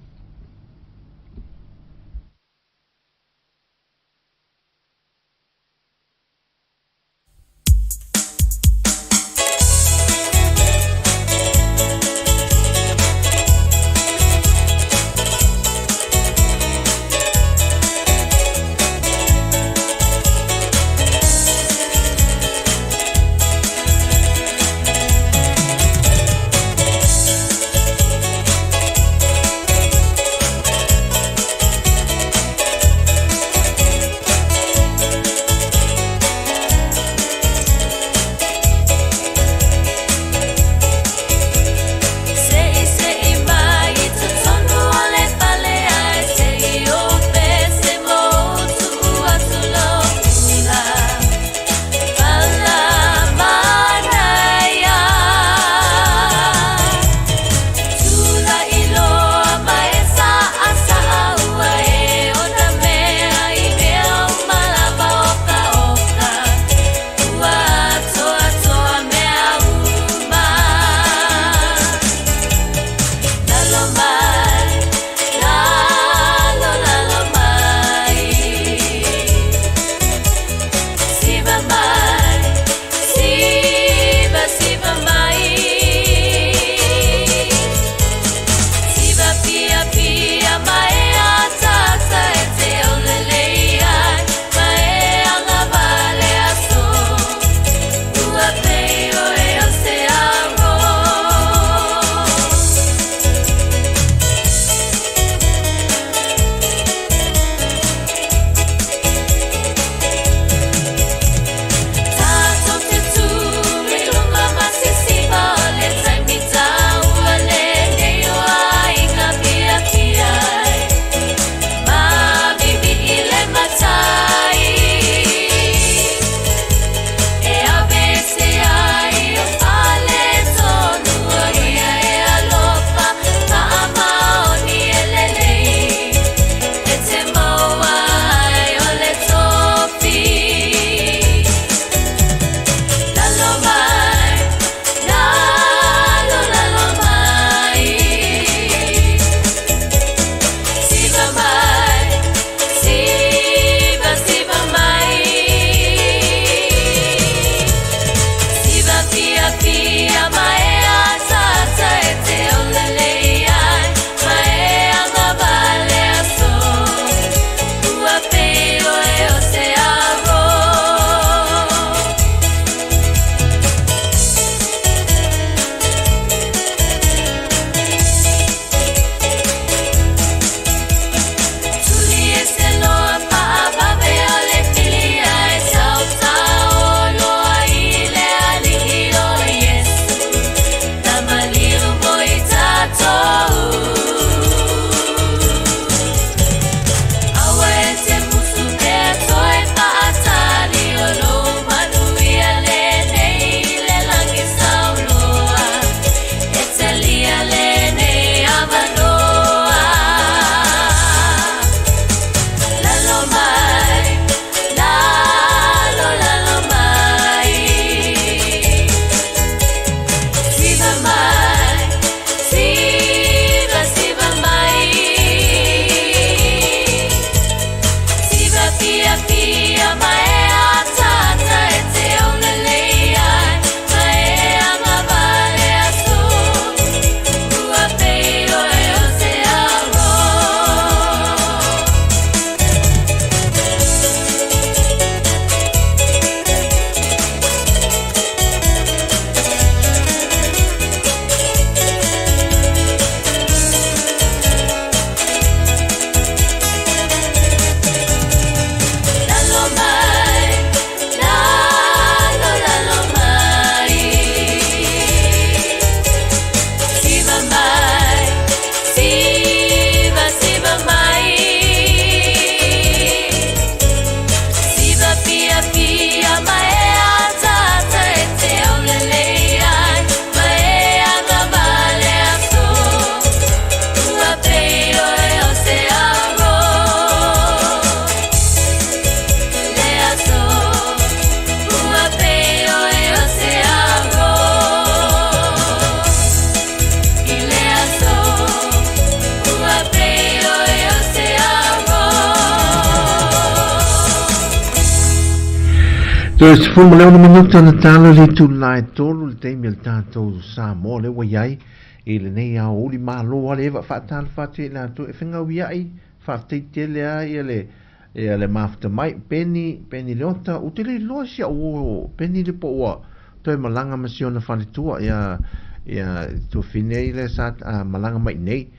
Toe 16 minute ona talo le itula e 3 le taimi o le tatou Samoa lea ua i ai i lenei aoauli. Malo a le Eva, faatalofa atu i latou e fegauia'i, faafetai tele a ia le ia le mafuta mai. Peni, Peni Leota, ou te le iloa si au uo Peni le po ua toe malaga ma si ona faletua ia ia tuafine ai le sa malaga mai nei.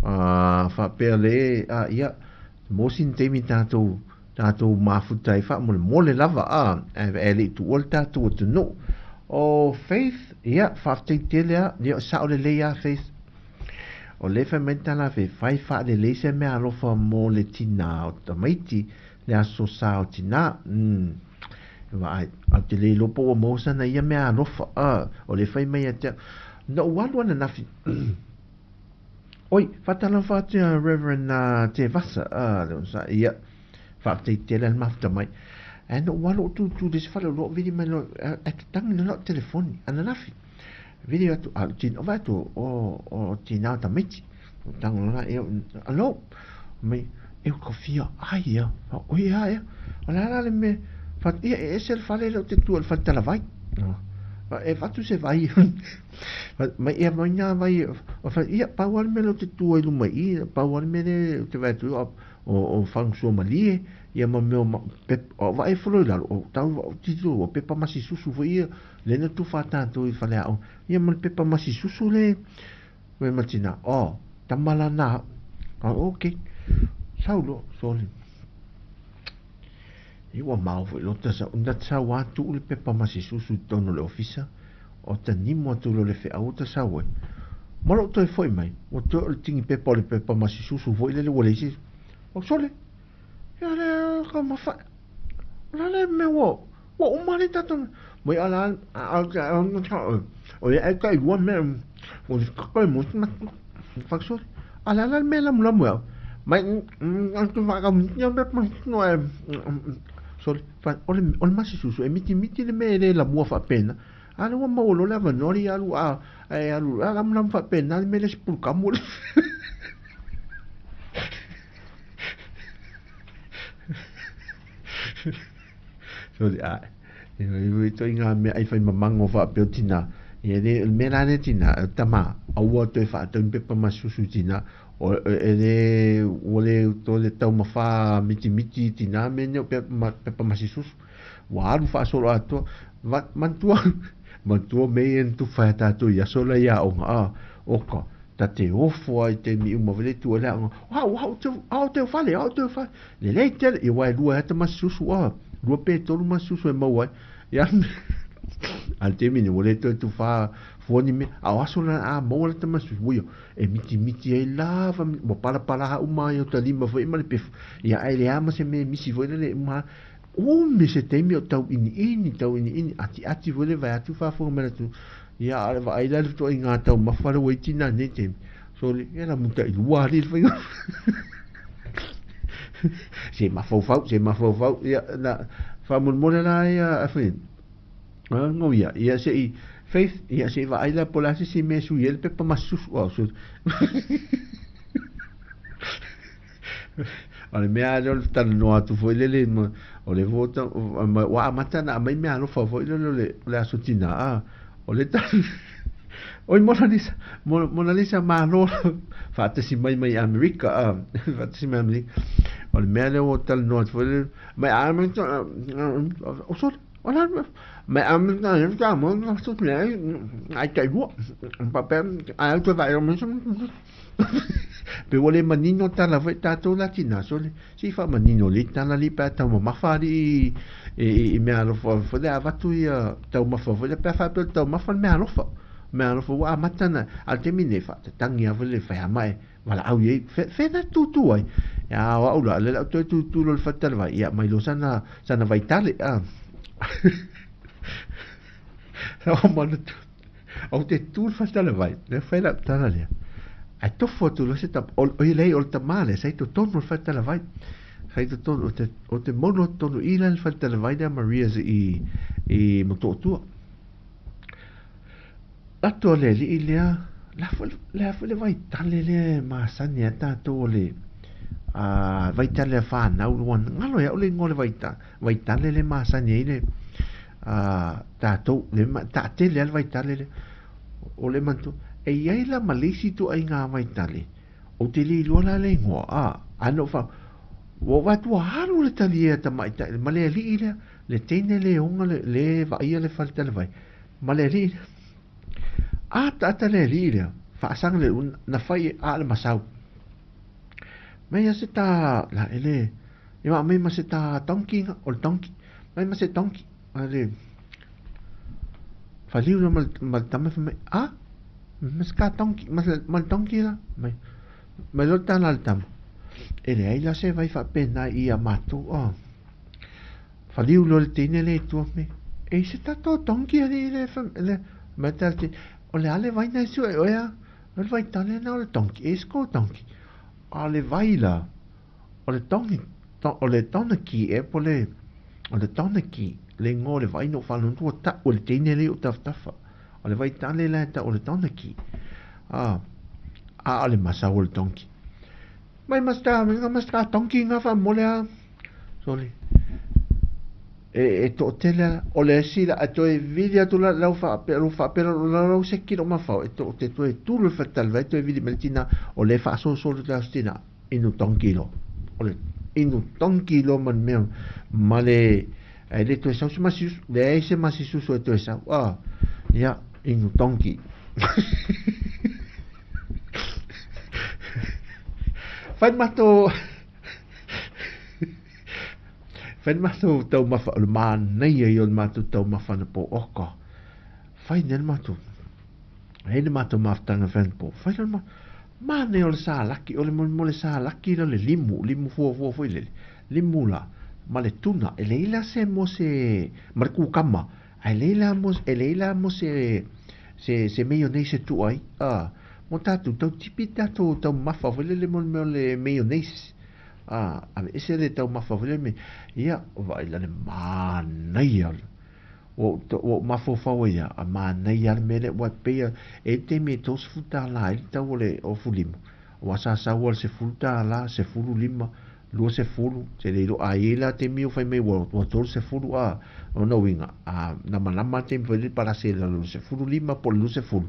Faapea le a ia mo sin taimi tatou tatou mafuta ai faamolemole lava a ae le i tuua le tatou atunuu. O Faith, ia faafetai tele a, ia sao lelei a Faith. O lea e fai mai le tala a Faith, fai faalelei se meaalofa mo le tinā o tamaiti, le aso sa o tinā. Vaai, ou te le iloa po ua maua sana ia meaalofa. O lea e fai mai ia te au. Na ou alu ananafi. Oi, faatalofa atu ia Reverend Tevasa, le onosai, ia, faafetai tele le mafuta mai. Ae na ou alu ou tūtū i le isi fale o loa vili mai loa, ae tatagi loa lau telefoni, ananafi. Vili atu, a o le vaai atu o tina o tamaiti. Ou tago loa la, ia, alo, mai, e ka fia ai ia, oi a ea, o le a la le mea, ia e ese le fale lea ou te tu ai i le fale talavai. E avatu se vai. Mai ia mai nā vai, ia pau lava le mea lea ou te tu ai i luma i i, pau lava le mea lea ou te vaai atu o fagusua malie, ia ma mea o o vaai ifo loa i lalo, o tau o tilotilo ua pepa masi susu foi ia, lea na tufa tatou i faleaoga, ia ma le pepa masi susu le fai ma tina, oh, tama la na, okay, sau loa, sole. Ia ua mao foi loa ta sau, na sau lava tuu le pepa masi susu i totonu o le ofisa, o ta nimo atu loa le feau o ta sau ai. Ma lou toe foi mai, ua toe o le tini pepa o le pepa masi susu foi lele ua leai se isi. O sole, ia le ka mafa, o le a le mea ua, ua uma le tatou, mai a la, a a o le ai kai lua mea, o le kai mo se matu, fa sole, a le a la le mea lamulamu e au. Mai, a te whakamitia me no e, sole, fa, o le, o le masi susu, e mitimiti le mea e le lamua faapena. A lea ua maua loa le avanoa alii alu a ae alu a lamulamu faapena le mea lea sipulukamu le Sorry, a e i toi ngā mea ai whai mamango faapea o tina. Ia le, le mea la le tina, e tama, aua toe whaatau ni pepa masusu tina, o, e le, ua le to le taumawha mitimiti tina me nei o pepa, pepa masisusu. Ua alu faasolo atoa, va, manatua, manatua mea ia na tufa ia tatou i aso la i aoga, a, oka, ta te ofo ai taimi uma vele tu le aoga, au, au te, au te fale, au te fale, lelei tele, ia aua e lua ai ata masisusu, a, lua pe tolu masisusu e maua ai, ia, a le taimi nei ua le toe tufa fua ni mea, a o aso la a maua lata masisusu, ua ia, e mitimiti ai lava, ua palapala uma ai o ta lima foi ma le pefu, ia ae leai ma se mea e misi foi lele uma Umi se taimi o tauʻiniʻini, tauʻiniʻini, ʻatiʻati foi le vae atu faafofoga mai le atunuu. Ia, a o le vaai la i le fetuaʻiga taumafa lea ua i ai tinā i lenei taimi, sole, ia la mutailua alii le faiga. Se mafaufau, se mafaufau, ia, na, faamolemole la ia, a fai, ngo ia, ia se i, Faith, ia se i vaai la po o le a se isi mea e sui ai le pepa masusu, oh, su, O le mea lea o le talanoa atu foi lele ma o le foi ua amata ona aumai meaalofa foi lele o le o le Aso Tinā a o le Oi Mona Lisa Mona Lisa malo faatasi mai mai Amerika a faatasi mai Amerika o le mea lea ua talanoa atu foi lele mai Amerika o sole o la mai Amerika ai tailua faapea ai au toe vaai Pe ua le manino tala foi tatou la tina sole se i faamanino lelei tala alii pe a taumamafa alii i meaalofa foi lea avatu ia taumafa foi lea pe a faapea o le taumafa le meaalofa meaalofa ua amata na a o le taimi lenei faatatagi lava foi lele fai ama e valaau i ai fea na tutu ai a o au la lea o le a ou toe tutu loa i le faletalavai ia aumai loa sana sana vaitale a Ou te tū i le faletalavai, lea fai lau tala lea. Ae tofu atu loa se tama, o ia leai o le tama lea sa i totonu o le faletalavai. Sa i totonu, o te, o te mono atu tonu i la le faletalavai lea Maria's i, i Motootua. Atu a le alii lea, la foi, le foi le vaitale lea e masani ai tatou o le a, vaitale a whanau, ua ngalo ia au le ingoa o le vaitale lea e masani ai le. tatou, le taatele lava le vaitale lea. O le manatua, e i ai la ma le isi ituaiga vaitale, ou te le iloa la le igoa, a, ae na ou faa, ua ou vaai atu ua alu le talie a tamaitai ma le alii lea, le teine le ona le, le vaaia le fale talavai, ma le alii lea. Ataata le alii lea, faasaga le, na fai a le masau. Mai a se tā, la ele, ia ma mai ma se tā donkey nga, o le donkey, mai ma se donkey, a le, faliu la ma le tama fai mai, a, ma se kā donkey, ma le donkey la, mai, mai loa le tala a le tama, e leai la se vai faapena i a matou, a, faliu loa le teine le i tua mai, e i se tatou donkey alii le, le, mai tala te, o le a le vai na e sue oe a, o le vai tane na o le donkey, e se ko donkey, a o le vai la, O le tongi, o le tonaki ea po le, o le tonaki, le igoa o le vai na ou faalogo ua tau e le teine lea i ou tafatafa. O le vai tale la e tau o le tonaki. A, a o le masau o le tonki. Mai masta, masta tonki ngā whaamole a. Sorry. E, e toʻatele ala, o le isi la, e toe vili atu la lau faapea, lau faapea la lau se kilo mafao, e to, te toe tulu le fatalivai, toe vili mai le tina, o le faasolosolo le aso tina, inu donkey loa. O le inu donkey loa ma le mea, ma le, e le toe sau se masi usu, leai se masi susu e toe sau, ah, ia, inu donkey. Fai matou, Fai le matou taumafa, o le manaia ia o le matou taumafa anapo, oka, fai nei le matou, e ai le matou mafutaga fai anapo, fai le ma, manaia o le salaki, o le molemole salaki la le limu, limu fuafua foi lele, limu la, ma le tuna, e leai la se mo se, ma le kukama, ae leai la mo, e leai la mo se, se, se mayonnaise e tuu ai, a, mo tatou, tau tipi tatou taumafa foi lele mo le mea o le mayonnaise. A, aveese le taumafa foi lea me, ia, vaai la le manaia. Ua ou, ua ou mafaufau ai ia, a manaia le mea lea, ua pei e i ai le taimi e $30 ai le tau o le ofu limu, aua sa sau lava i le $10, 15, 20, se le iloa, a i ai la taimi o fai mai ua, ua 30, a, o lona uiga, a lamalama le taimi foi lele palasi i lalo i le 15 po o le 20,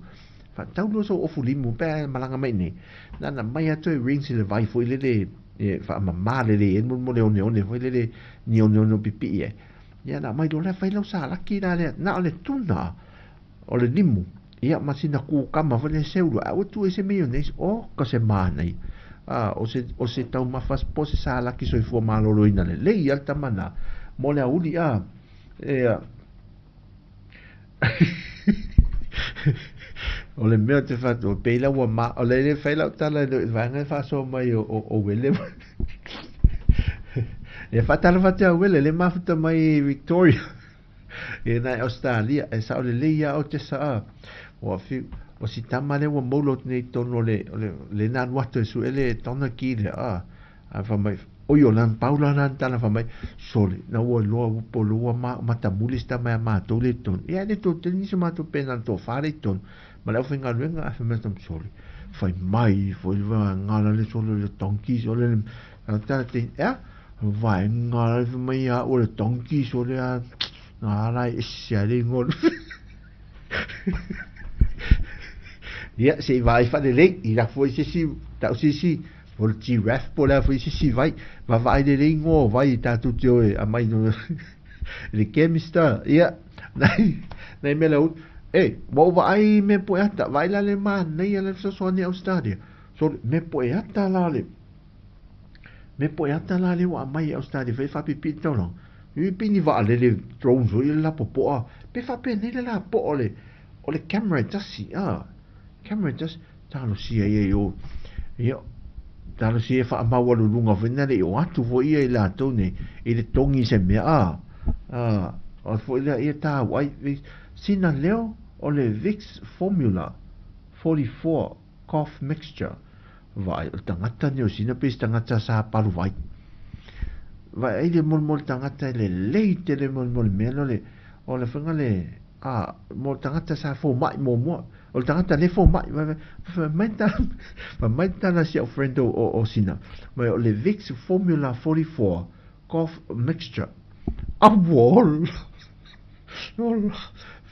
Faatau loa sou ofu limu pe a e malaga mai nei. Na na mai atu e rings i le vai foi lele e faamama lelei ai mo le oneone foi lele ni oneone o pipii ai. Ia na aumai loa lea fai lau salaki la lea na o le tuna o le limu ia ma sina kukama foi lea seu loa ae ua tuu ai se mayonnaise oka se manaia. A o se o se taumafa po o se salaki soifua maloloina lelei a le tama na mo le aouli a ia O le mea ou te fai atu, pei la ua ma, o le le fai lau tala i le vaega e faasoa mai o, o, o Wele. E faatalofa atu ia Wele, le mafuta mai i Victoria. E nai Australia, e sao lelei ia o te saa. Ua fiu, o si tama lea ua maula atu nei i totonu o le, o le, le na alu atu e sue le tona ki lea, a. Ae fai mai, oi o lana pau la lana tala fai mai, sole, na ua iloa ua polo ua ma, matamuli si tama ia matou le i totonu. Ia e le toe tele nisi o matou pe na o le toafa le i totonu ma le aufaigaluega. Ae fai mai tama, sole, fai mai foi le vaega la le sole o le donkey sole le, a tala te, ea, vaega la le fai mai ia au o le donkey sole a, na ala e ese ai le igoa. Ia, se i vaai faalelei, i lafo ai se isi, tau se isi, o le giraffe po o le a foi se isi vai, vaavaai lelei igoa o vai tatou te o e aumai i le chemist. Ia, nai, nai mea lau, e, ua ou vaai i mea poeata, vaai la le manaia le fesoasoani a Ausetalia. So, mea poeata la le, mea poeata la lea ua aumai e Ausetalia fai faapipii le taulaga. I pei ni vaalele drones foi le lapopoa, pe faapenei le lapoa o le, o le camera e tasi, a, camera e tasi, talosia ia i o, ia, talosia ia faamaualuluga foi na le i o atu foi ia i latou nei i le togi i se mea, a, a, o foi lea ia tāua ai, sina leo o le Vicks Formula 44 cough mixture, Vaai, o le tagata nei o Sina pei se tagata sa palu vai. Vaai ai le molemole tagata e lelei tele molemole mea lea o le, o le faiga le, a, mo le tagata sa fomai muamua. O le tagata le fomai, fai, fai mai le tala, fai mai le tala a si au friend o, o, o Sina, mai o le Vicks Formula 44 cough mixture. Auol! Ola,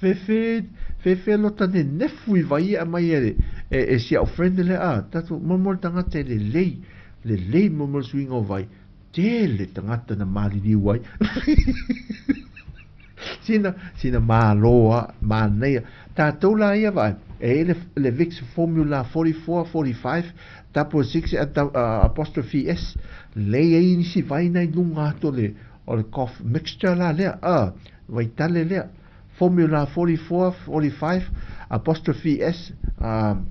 fefe, fefe lota nenefu i vai e aumai e, e, e si au friend lea, a, tatou, mo le tagata e lelei, lelei mo le suiga o vai, tele tagata na maliliu ai. Sina, sina malo a, manaia. Tatou la ia vaai, e i ai le, le Vicks Formula 44, 45, double six, apostrophe S, lei ai nisi vai na i luga atu o le, o le cough mixture la lea, a, vaitale lea. Formula 44, 45, apostrophe S,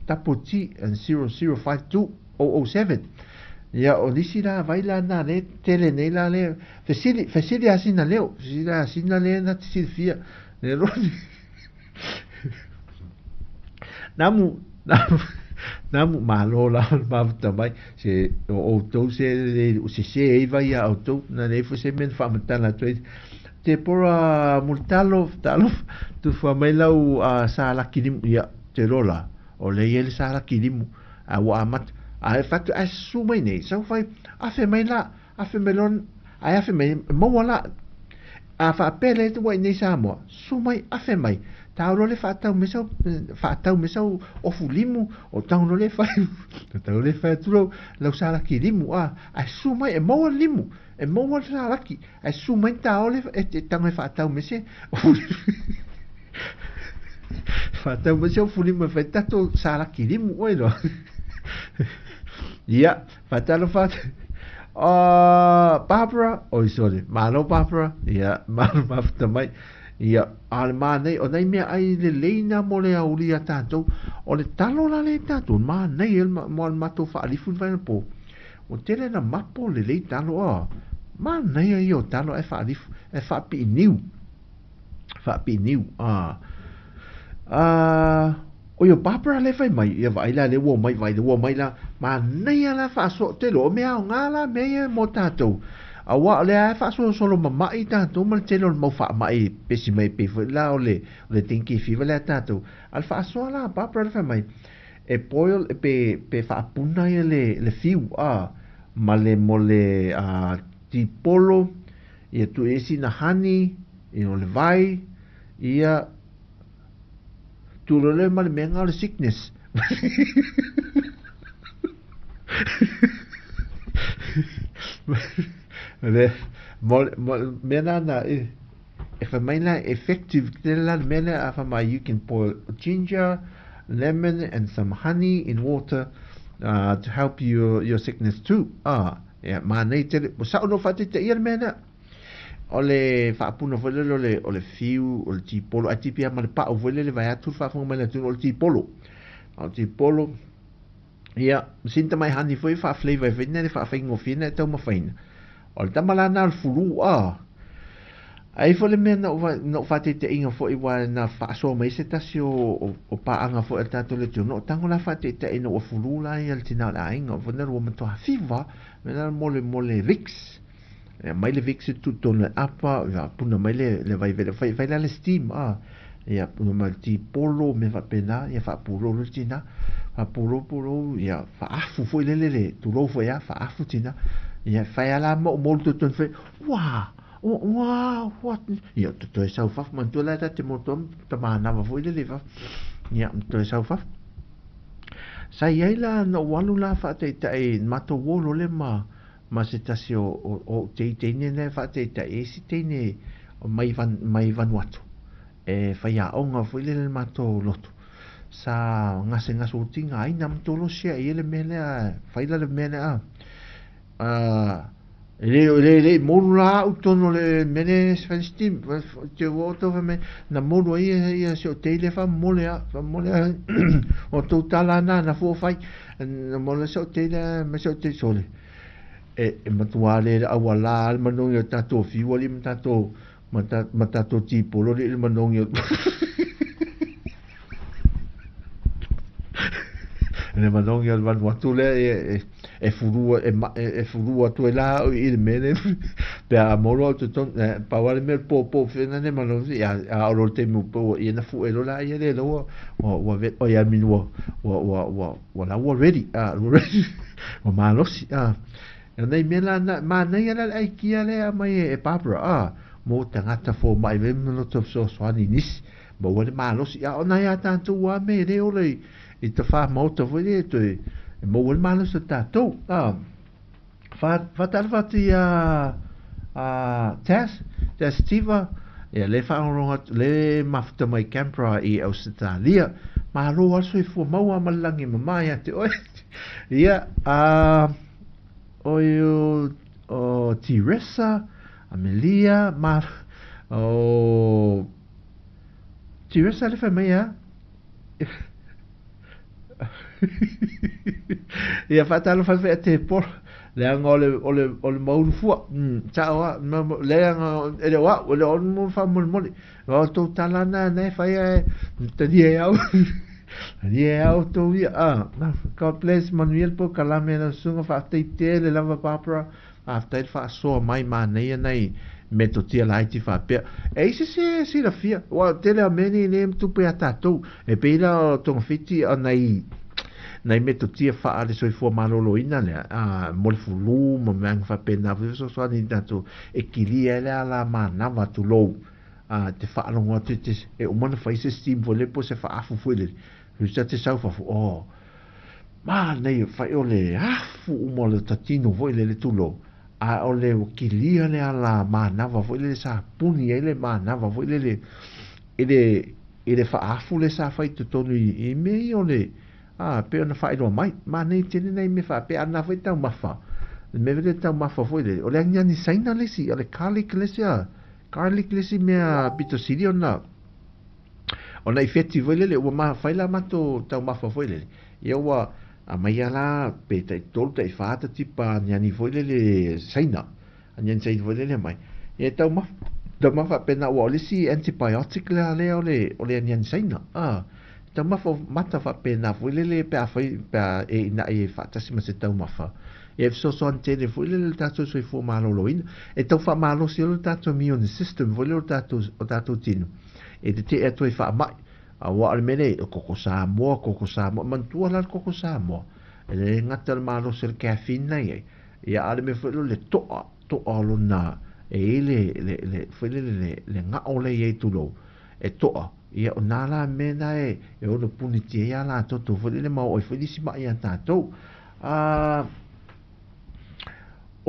double T, and 0052, 007. Ia, o nisi la vai la na le tele nei la le fesili, fesili a sina leo, fesili a sina le na te silafia. Le roni. Namu, namu, namu malo la o le mafuta mai, se o outou se le o sese ai vai ia outou, na leai foi se mea na faamatala atu ai. Deborah Mulitalo, talofa, tufa mai lau sa laki limu, ia, te iloa la, o lea e i ai le sa laki limu, a ua amata, a e fatu, ae susu mai nei, sau fai, afe mai la, afe mai loa, ae afe mai, e maua la. A faapea le ua i nei Samoa, susu mai, afe mai, tau loa le faatau mai sau, faatau mai sau ofu limu, o tau loa le fai, tau le fai atu lau, lau salaki limu, a, ae susu mai, e maua le limu, e maua le salaki, ae susu mai tao le, e, e tago e faatau mai se ofu limu. Faatau mai se ofu limu e fai tatou salaki limu oe loa. Ia, faatalofa atu. Barbara, oi sorry, malo Barbara, ia, malo mafuta mai. Ia, a o le mānai, o nai mea ai lelei na mo le auli a tātou, o le talo la le tātou, mānai e mo le matou faalifu i le pō. Ua tele na mapo lelei talo, a, mānai ia o talo e faalifu, e faapii niu. Faapii niu, a. A, oi o Barbara le fai mai, ia vaai la le ua mai, vaai le ua mai la, manaia la faasoa, te iloa o mea aoga la mea ia mo tatou. Aua o lea e faasolosolo mama'i tatou ma le tele o le mau faama'i pesi mai pei foi la o le, o le dengue fever lea tatou. A o le faasoa la a Barbara le fai mai, e boil, pe, pe faapuna ia le, le fiu, a, ma le mo le a, tipolo, ia tuu i ai sina honey, ia o le vai, ia, Tū loa ma le mea ngā o le sickness. Le, mo, mo, mea nā nā, e, e whai mai la effective te la le mea lea a whai mai you can boil ginger, lemon and some honey in water to help your, your sickness too. Ah, ia, mānei tele, mo sao no whaatete ia le mea lea. O le faapuna foi lele o le, o le fiu, o le tipolo, ae tipi lava ma le pau foi lele vaeatu le faafofoga mai le atunuu o le tipolo. A o le tipolo, ia, ma sina tamai honey foi e faa-flavour ai foi lena le faafaigofie na e taumafaina. O le tama la lena o le fulu, a. Ae i ai foi le mea na ou, na ou faataitaiga foi aua na faasoa mai ai se tasi o, o, o paaga foi a le tatou le atunuu, o tago la faataitai ina ua fulu la ia le tina o le aiga, foi lena ua matua fiva, mea la mo le, mo le Vicks. E aumai le Vicks e tuu tonu le apa, ia puna mai le, le vai vele, fai, fai la le steam, a. Ia puna mai le tipolo, mea faapena, ia faapulou le tina, faapulou pulou, ia faaafu foi lele le, tulou foi a, faaafu tina. Ia fai a la ma ou molu tonu fai, ua, ua, ua, ia toe sau fafo, manatua la e ta te molu tonu, tamanava foi lele i fafo. Ia, toe sau fafo. Sa i ai la na ou alu la faataitai, matou o loa le ma, ma se tasi o, o, o ou tei teine lea e faataitai ai isi teine mai, mai Vanuatu e faiaoga foi lele le matou lotu. Sa gasegase ua tigaina ma tolosi ai le mea lea, fai la le mea lea a. E le, le, le molu la au tonu o le mea lea se fai steam, te ua o tau fai mai, na molu ai ia, ia si o tei lea faamomole a, faamomole a, o tou tala na, na fua fai, na molu ai si o tei lea, ma si o tei sole. E, e matua le auala le manogi o tatou fiu alii ma tatou ma, ta, ma tatou tipolo alii le manogi o le manogi o le Vanuatu lea e, e, e fulu e, e, e fulu atu ai la au i le mea lea pe a molo au totonu e, pau lava le mea o le pōpō fena le manogi a, a o le taimi ua ia na fu'e loa la ia le ua ua ua oi I mean ua ua ua ua ua la ua ready a ua ready ua malosi a. O nei mea la na, manaia la le aikia lea e aumai e Barbara a. mo tagata fomai ve ma loto fesoasoani i nisi maua le malosi a o nai a tatou a mea e le ola i tafā maota foi lea e toe e maua le malosi o tatou a faatalofa atu ia a Tas Tas Tiva ia le faalogologo atu le mafuta mai Canberra i Ausetalia malo a le soifua maua ma le lagi e mama ia te oe ia a oi o Teresa Amelia ma o Teresa le fai mai a Ia faatalofa atu foi ia Tepolo, leaga o le, o le, o le maulu fua. Sao lava, leaga e le o au, e le o au mo faamolemole. O a outou tala na na e fai ae talia e au. Talia e au outou ia. Ah, God bless, manuia le polokalame lau susuga, faafetai tele lava Barbara. Faafetai le faasoa mai manaia nai metotia laiti faapea. E i se se silafia, ua tele a mea nei lea e tupu ia tatou. E pei la o togafiti o nai nai metotia faa le soifua maloloina lea, a, mo le fulu ma mea faapena foi fesoasoani i tatou e kilia ai le ala manava tulou. A, te faalogo atu e te, e uma ona fai se steam foi lele po o se faafu foi lele. Usa te sau fafo, oh, manaia fai o le afu uma o le tatino foi lele tulou, a o le ua kilia le ala manava foi lele sa puni ai le manava foi lele i le i le faaafu le sa fai i totonu i mea ia o le a pei ona faailoa mai. Manaia tele nai mea faapea, a na foi taumafa, le mea foi lele taumafa foi lele, o le aniani Saina le isi, o le garlic le isi a, garlic le isi mea pito sili ona Ona i wheti foi lele, ua ma whai la matou taumafa foi lele. Ia ua aumaia la pe tai tolu tai wha ta tipa aniani foi lele Saina. Aniani Saina foi lele mai. Ia taumafa, taumafa pena ua o le isi antibiotic lea lea o le, o le aniani Saina. Ah, taumafa mata faapena foi lele pe a fai, pe a e ina'i e faatasi ma se taumafa. Ia e fesoasoani tele foi lele le tatou soifua maloloina. E tau faamalosi ai le tatou immune system foi lele o tatou, o tatou tino. E tetee atu ai faamai. Aua o le mea lea, o koko Samoa, koko Samoa. Manatua la le koko Samoa, e le gata le malosi o le caffeine na i ai, ia a o le mea foi lea o le to'a, to'a o lona, e i ai le, le, le, foi lele le, le ga'o lea i ai tulou, e to'a. Ia o nā la mea na e, e ono punitia ai a la toto foi lele ma oo ai foi nisi ma'i iā tatou. A,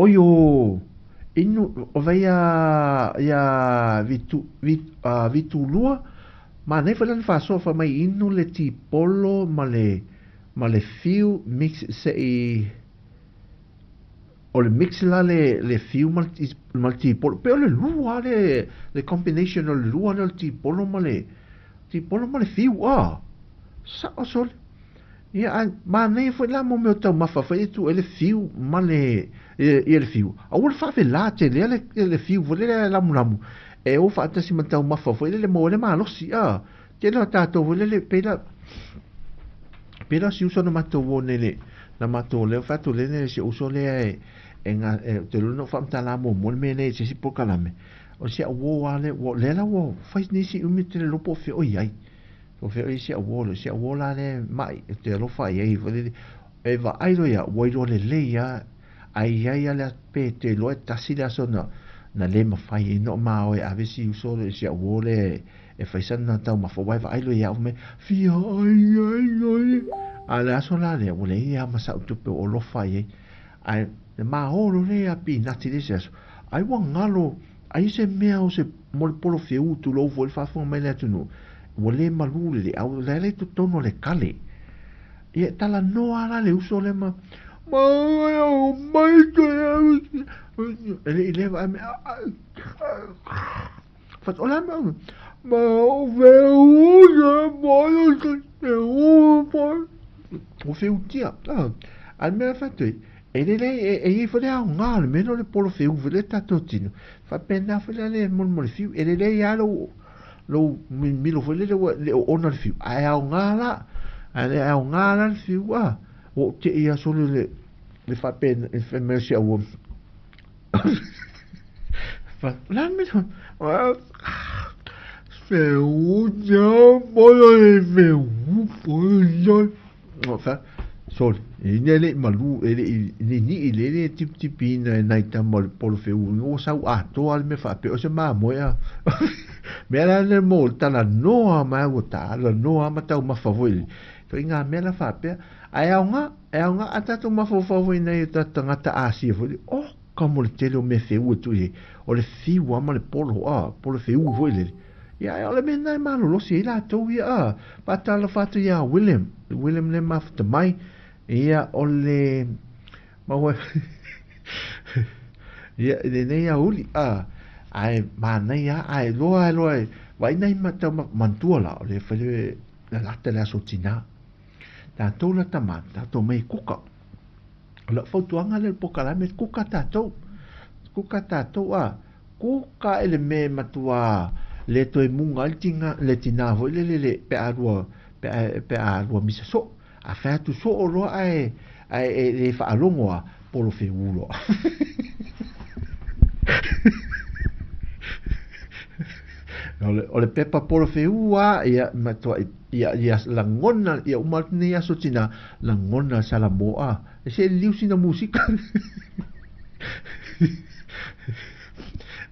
Oi o inu o vai ia ia vitu vit a vitulua manaia foi lana faasoa fai mai inu le tipolo ma le ma le fiu mix se'i o le mix la le le fiu ma le ma le tipolo pei o le lua le le combination o le lua lea o le tipolo ma le tipolo ma le fiu a sa'o sole. Ia, ae manaia foi la mo mea o taumafa foi e tuu ai le fiu ma le, ia le fiu. Aua le faavelā tele a le, le fiu foi lele lamulamu e o faatasi ma taumafa foi lele maua ai le malosi, a. Tele o tatou foi lele pei la, pei la o si uso na matou o nei le, na matou lea fai atu lea si uso lea e, e nga, e, ou te iloa na ou faamatala muamua le mea lea i se isi polokalame. O si au uo lava lea, ua, lea la ua fai nisi umi ou te le iloa po o fea o i ai. O fea o i si au uo lea, si au uo la lea ma'i ou te alofa i ai foi lele, e vaai loa ia au ua iloa lelei lava, ae i ai lava le aso pe te iloa e tasi le aso na na le mafai ai ona ma o e ave si uso lea si au uo lea e fai sana taumafa aua e vaai loa ia au fai mai, fia ai ai ai. A o le aso la lea ua leai lava ma sa'u tupe o alofa i ai, ae le maholo lea ia pinati le isi aso, ai ua galo ai se mea o se mo le polo feu tulou foi le faafofoga mai le atunuu, ua le malū lelei, a ua leai la i totonu o le kale. Ia e talanoa la le uso lea ma e le i leva ae mea o le a mea ua feutia a le mea e fai atu ai e lelei e i ai foi le aoga o le mea lea o le polo feu foi lea tatou tino faapena foi la le molemole fiu e lelei lava lou lou milo foi lele ua le oona le fiu ae aoga la ae le aoga la le fiu a ua ou tei lava sole le le faapena fai mai o si au Sole, e le i malu, e le i ninii le le tipitipiina e nai tama o le polofeu, ua sau atoa le mea faapea o se mamoe a. Mea la le mo le talanoa mai ua talanoa ma taumafa foi le. Ituaiga mea la faapea, ae aoga, e aoga a tatou mafaufau foi nai o tatou tagata Asia foi, oka mo le tele o mea feu e tuu i ai, o le fiu lava ma le polo, a, polo feu foi lele. Ia, ae o le mea lena e malolosi ai latou ia, a. Faatalofa atu ia William, William le mafuta mai, ia, o le maua ia, i lenei aoauli, a, ae manaia lava, ae loa lava loa e vaai nai manatua la, o lea foi le lalata le aso tina. Tatou la tama, tatou omai e kuka. O lau fautuaga lea i le polokalame, kuka tatou. Kuka tatou a, kuka i le mea e matua le toe muga ai le tina, le tina foi lele le pe a lua, pe a, pe a lua misa soo. A fai atu soo loa ae, ae e le faalogo lava, polo feū loa. O le, o le pepa polo feū lava, ia, matuai Ia, ia lagona, ia uma atu nei aso tina, lagona Salamoa. E se liu sina musika.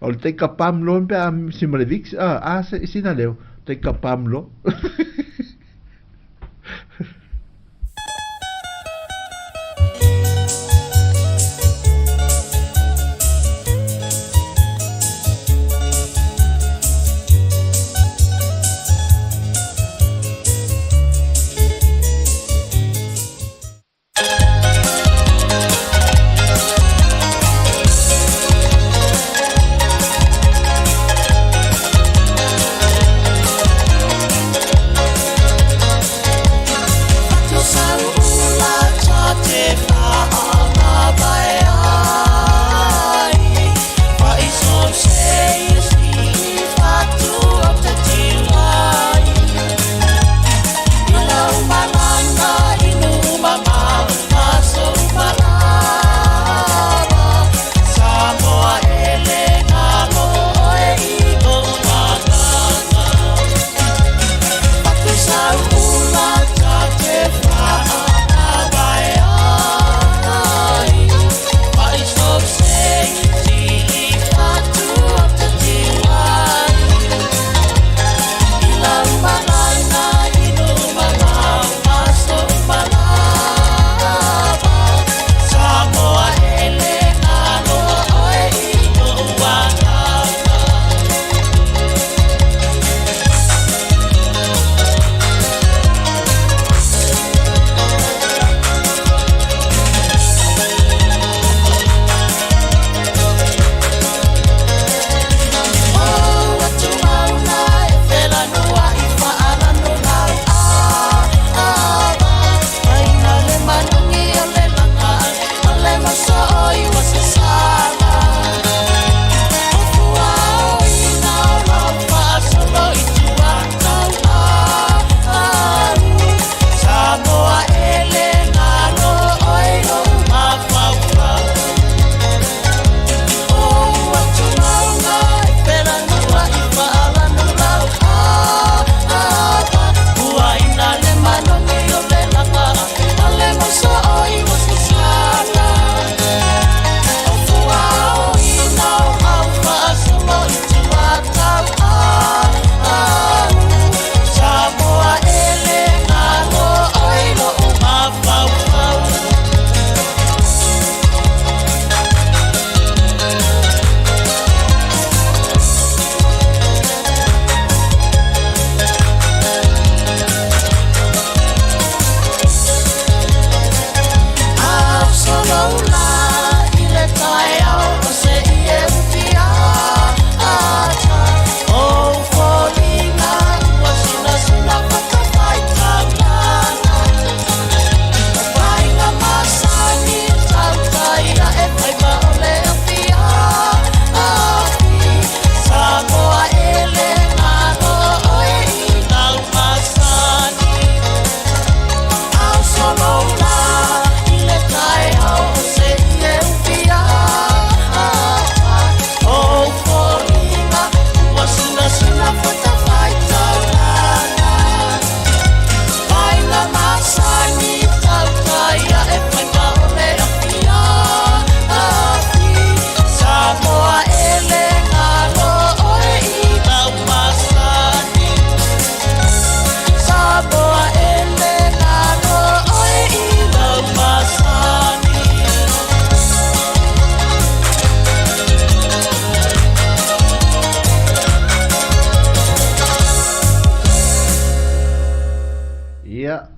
O le taika pam lo pe a si ma le Vicks, a, a se, sina leo, taika pam lo.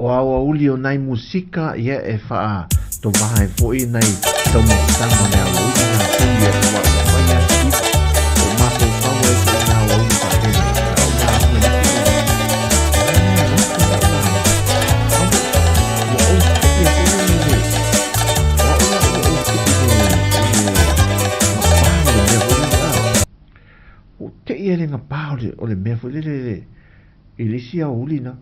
o aoauli o nai musika, ia e faatovā ai foi nai taumafataga o le aoauli latou ia ua ua fai lava se iva o mafaufau ai foi nā aoauli faapenei. A o lauga i le pito o le atu lau lauga, a ua ua ou te'i foi lele i le o au la ua ou te'i i le i le gapā o le mea foi lele a ua ou te'i ai i le gapā o le o le mea foi lele i le isi aoauli na.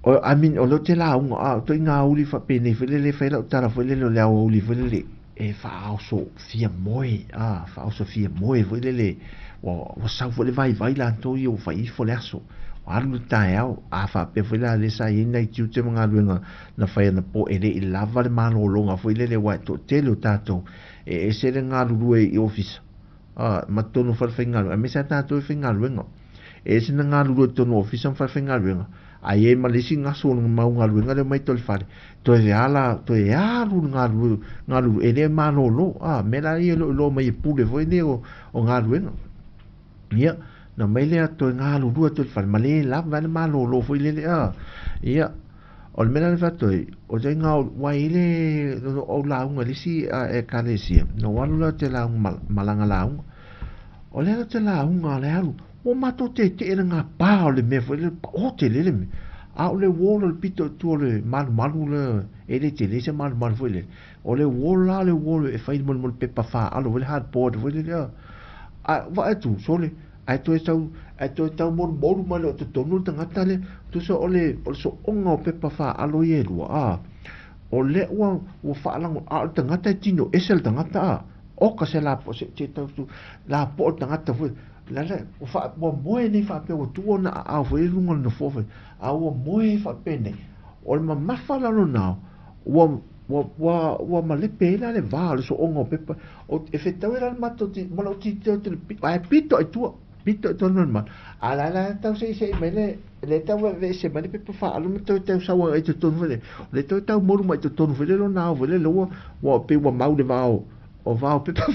O, I mean, o lea ou te lauga, a o ituaiga aoauli faapenei foi lele e fai lau tala foi lele o le aoauli foi lele e faaoso fia moe, a, faaoso fia moe foi lele, ua, ua sau foi le vaivai latou ia ua fai ifo le aso, ua alu le taeao, a faapea foi la lea sa i ai nai tiute ma galuega na fai anapo e le i lava le malologa foi lele aua e toatele o tatou e ese le galulue i ofisa, a, ma totonu o falefaigaluega, aemaise lava tatou e faigaluega. E ese na galulue i totonu o ofisa ma falefaigaluega, a i ai ma le isi gasu o le mau galuega lea omai toe le fale, toe ala, toe alu le galulue, galulue, e le malolo, a, mea la ia e le o iloa mai e pule foi nei o, o galuega. Ia, na omai lea toe galulue atu i le fale, ma le lava ai le malolo foi lele, a. Ia, o le mea la lea e fai atu ai, o le ituaiga ua i ai le ou lauga i le isi ekalesia, na ou alu lea ou te lauga, malaga lauga. O lea ou te lauga le alu, ua matou teetee le gapa o le mea foi lele, paote tele le mea. A o le wall o le pito i tua o le malumalu lea, e le tele se malumalu foi lele. O le wall la, le wall e fai mo le pepa faalo foi le hardboard foi lele. A vaai atu, sole, ae toe tau, ae toe tau molumolu mai loa i totonu le tagata lea. Tusa o le, o le sooga o pepa faalo ia e lua, a, o lea ua, ua faalago, a o le tagata e tino ese le tagata, a. Oka se lapoa se te tau tu lapoa le tagata foi la la ua faa ua moe nei faapea ua tuu ona aao foi i luga o le nofoa foi a ua moe faapenei o le mamafa la lona ua ua ua ua malepe ai la le va o le sooga o pepa o e fetau ai la le matou ma lou tilotilo atu i le ae pito i tua pito i tua le malumalu a la la tau seisei mai le le tau ve'eve'ese mai le pepa faaalu ma toe tau sau agai i totonu foi lele o le toe taumolu mai i totonu foi lele lona ao foi lele ua ua pei ua mau le vao o vao pepa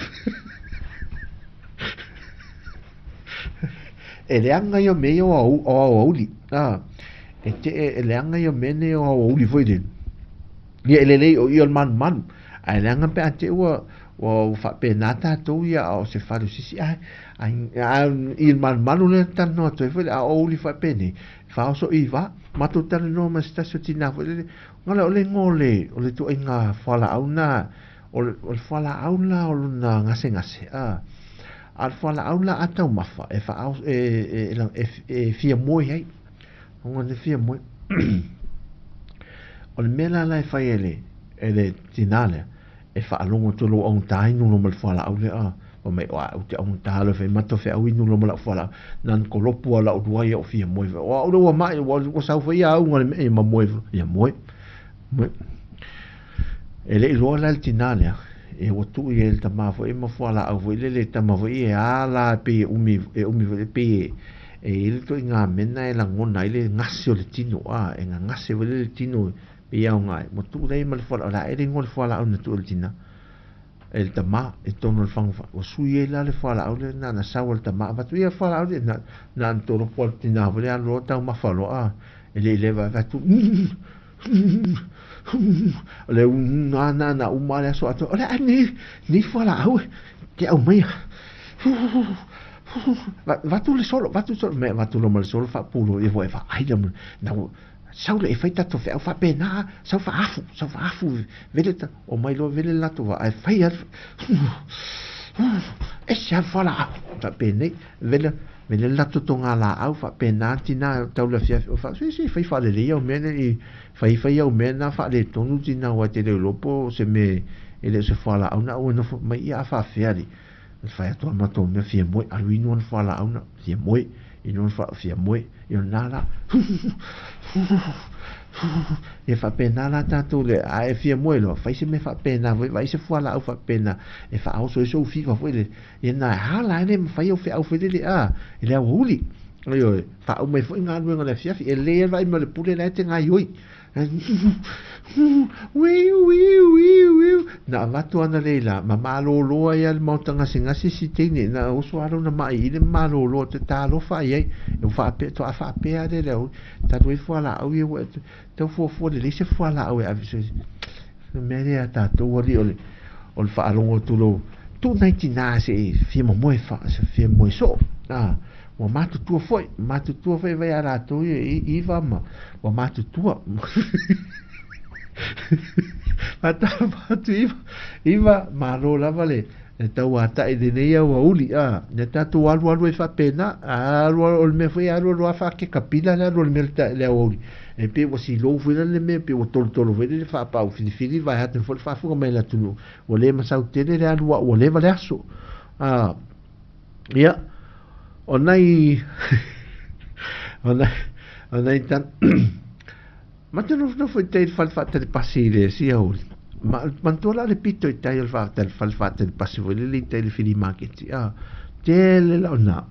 e leaga ia mea ia o aoauli a e te e leaga ia mea nei o aoauli foi lele ia e lelei o ia o le malumalu ae leaga pe a te ua ua faapena tatou ia a o se fale o sisi ae ai i le malumalu lea talanoa atu ai foi le a o uli faapenei faaoso i va matou talanoa ma se tasi o tinā foi lele gala o le igoa o le o le ituaiga fualaau na o le, o le fualaau la o lona gasegase a a le fualaau la a taumafa e faaoso e e e, e, e fia moe ai ona le fia moe o le mea la la e fai e le e le tinā lea e faalogo atu lou augata inu loa ma le fualaau lea a fai mai o au te augata loa fai matou feau inu loa ma lau fualaau na ona kolopu a lau lua ia o fia moe o au lea ua mai ua, ua sau foi ia auga le mea ma moe ia moe moe e le i loa la le tinā lea e ua tuu i ai le tama foi ma fualaau foi lele tama foi e a la pei e umi e umi foi pei e e i ai le ituaiga mena e lagona ai le gase o le tino a e gagase foi lele le tino Pei aoga ai, ua tuu lea ma le fualaau, o le a ea le igoa o le fualaau na tuu e le tina, e le tama, i totonu o le fagu, ua sui ai la le fualaau lea na na sau a le tama, avatu ia le fualaau lea, na, na ona tolopo a le tina foi lea alu loa taumafa loa, a, e le i leva avatu, o le na na na uma le aso atoa, o le a nei, nei fualaau e te aumaia, vatu le solo, vatu le solo, me vatu loa ma le solo faapulo ia foi e vaai la na Sau lea e fai tatou feau faapena, sau faaafu, sau faaafu vele ta, omai loa vele le latou vaa ae fai lava ese lava le fualaau faapenei, vele vele le latou togalaau faapena tina tau le afiafi o faa, se se fai faalelei au mea nei, fai fai au mea na faaletonu tina aua e te le iloa po o se mea e le o se fualaau na aua e nofo mai ia a faafefea alii. Fai atu a matou mea fia moe, alu inu ana fualaau na, fia moe, inu ana fualaau, fia moe, ia na la. Ia faapena la tatou le, a e fia moe loa, fai se mea faapena foi, vaai se fualaau faapena, e faaoso ai sou fiva foi le, ia na ala ai le mafai au feau foi lele, a, i le aoauli. Ioe, faauma ai foi galuega o le afiafi, e lelei lava le vaai mai o le pule la e te gaioi. Uiu, uiu, uiu, uiu. Na avatu analeila ma malōlō ai a le maota gasegase si teine na oso a lona ma'i i le malōlō te talofa i ai e faapea to'a faapea le le talu ai fualaau ia ua tau fuafua lelei se fualaau e ave se mea lea a tatou alii o le faalogo atu lou tuu nai tinā se'i fia momoe fia moe soo a ua matutua foi matutua foi vai a latou ia iva ma ua matutua faatalofa atu iva iva malo lava le tauata'i lenei auauli a ia tatou alualu ai faapena alu o le mea foi alualu a faakekapila le alu o le mea le auauli e pei ua silou foi le mea pei ua tolotolo foi le faapau filifili vaeatu foi le faafuga mai le atunuu ua le masau tele le alu ua leva le aso a ia o nai o nai o nai tan ma te nofonofo i tai le fale faatali pasi i le sia uli ma manatua la le pito i tai o le faatali fale faatali pasi foi lele i tai le fili maketi a tele la ona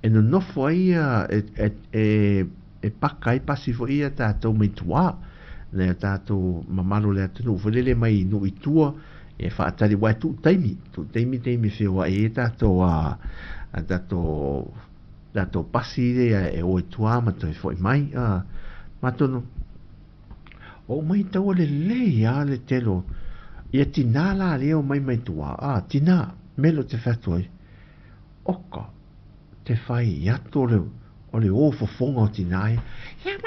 e nonofo ai ia e paka ai pasi foi ia tatou mai tua nai o tatou mamalu o le atunuu foi lele mai nuu i tua e faatali uae tuu taimi tuu taimi taimi feoai ai tatou a tatou tatou pasi lea e o i tua ma toe foi mai a matonu o mai taua lelei a le tele ia tinā la lea o mai mai tua a tinā mele o te fai atu ai oka te fai atu o le o fofoga o tinā ia ia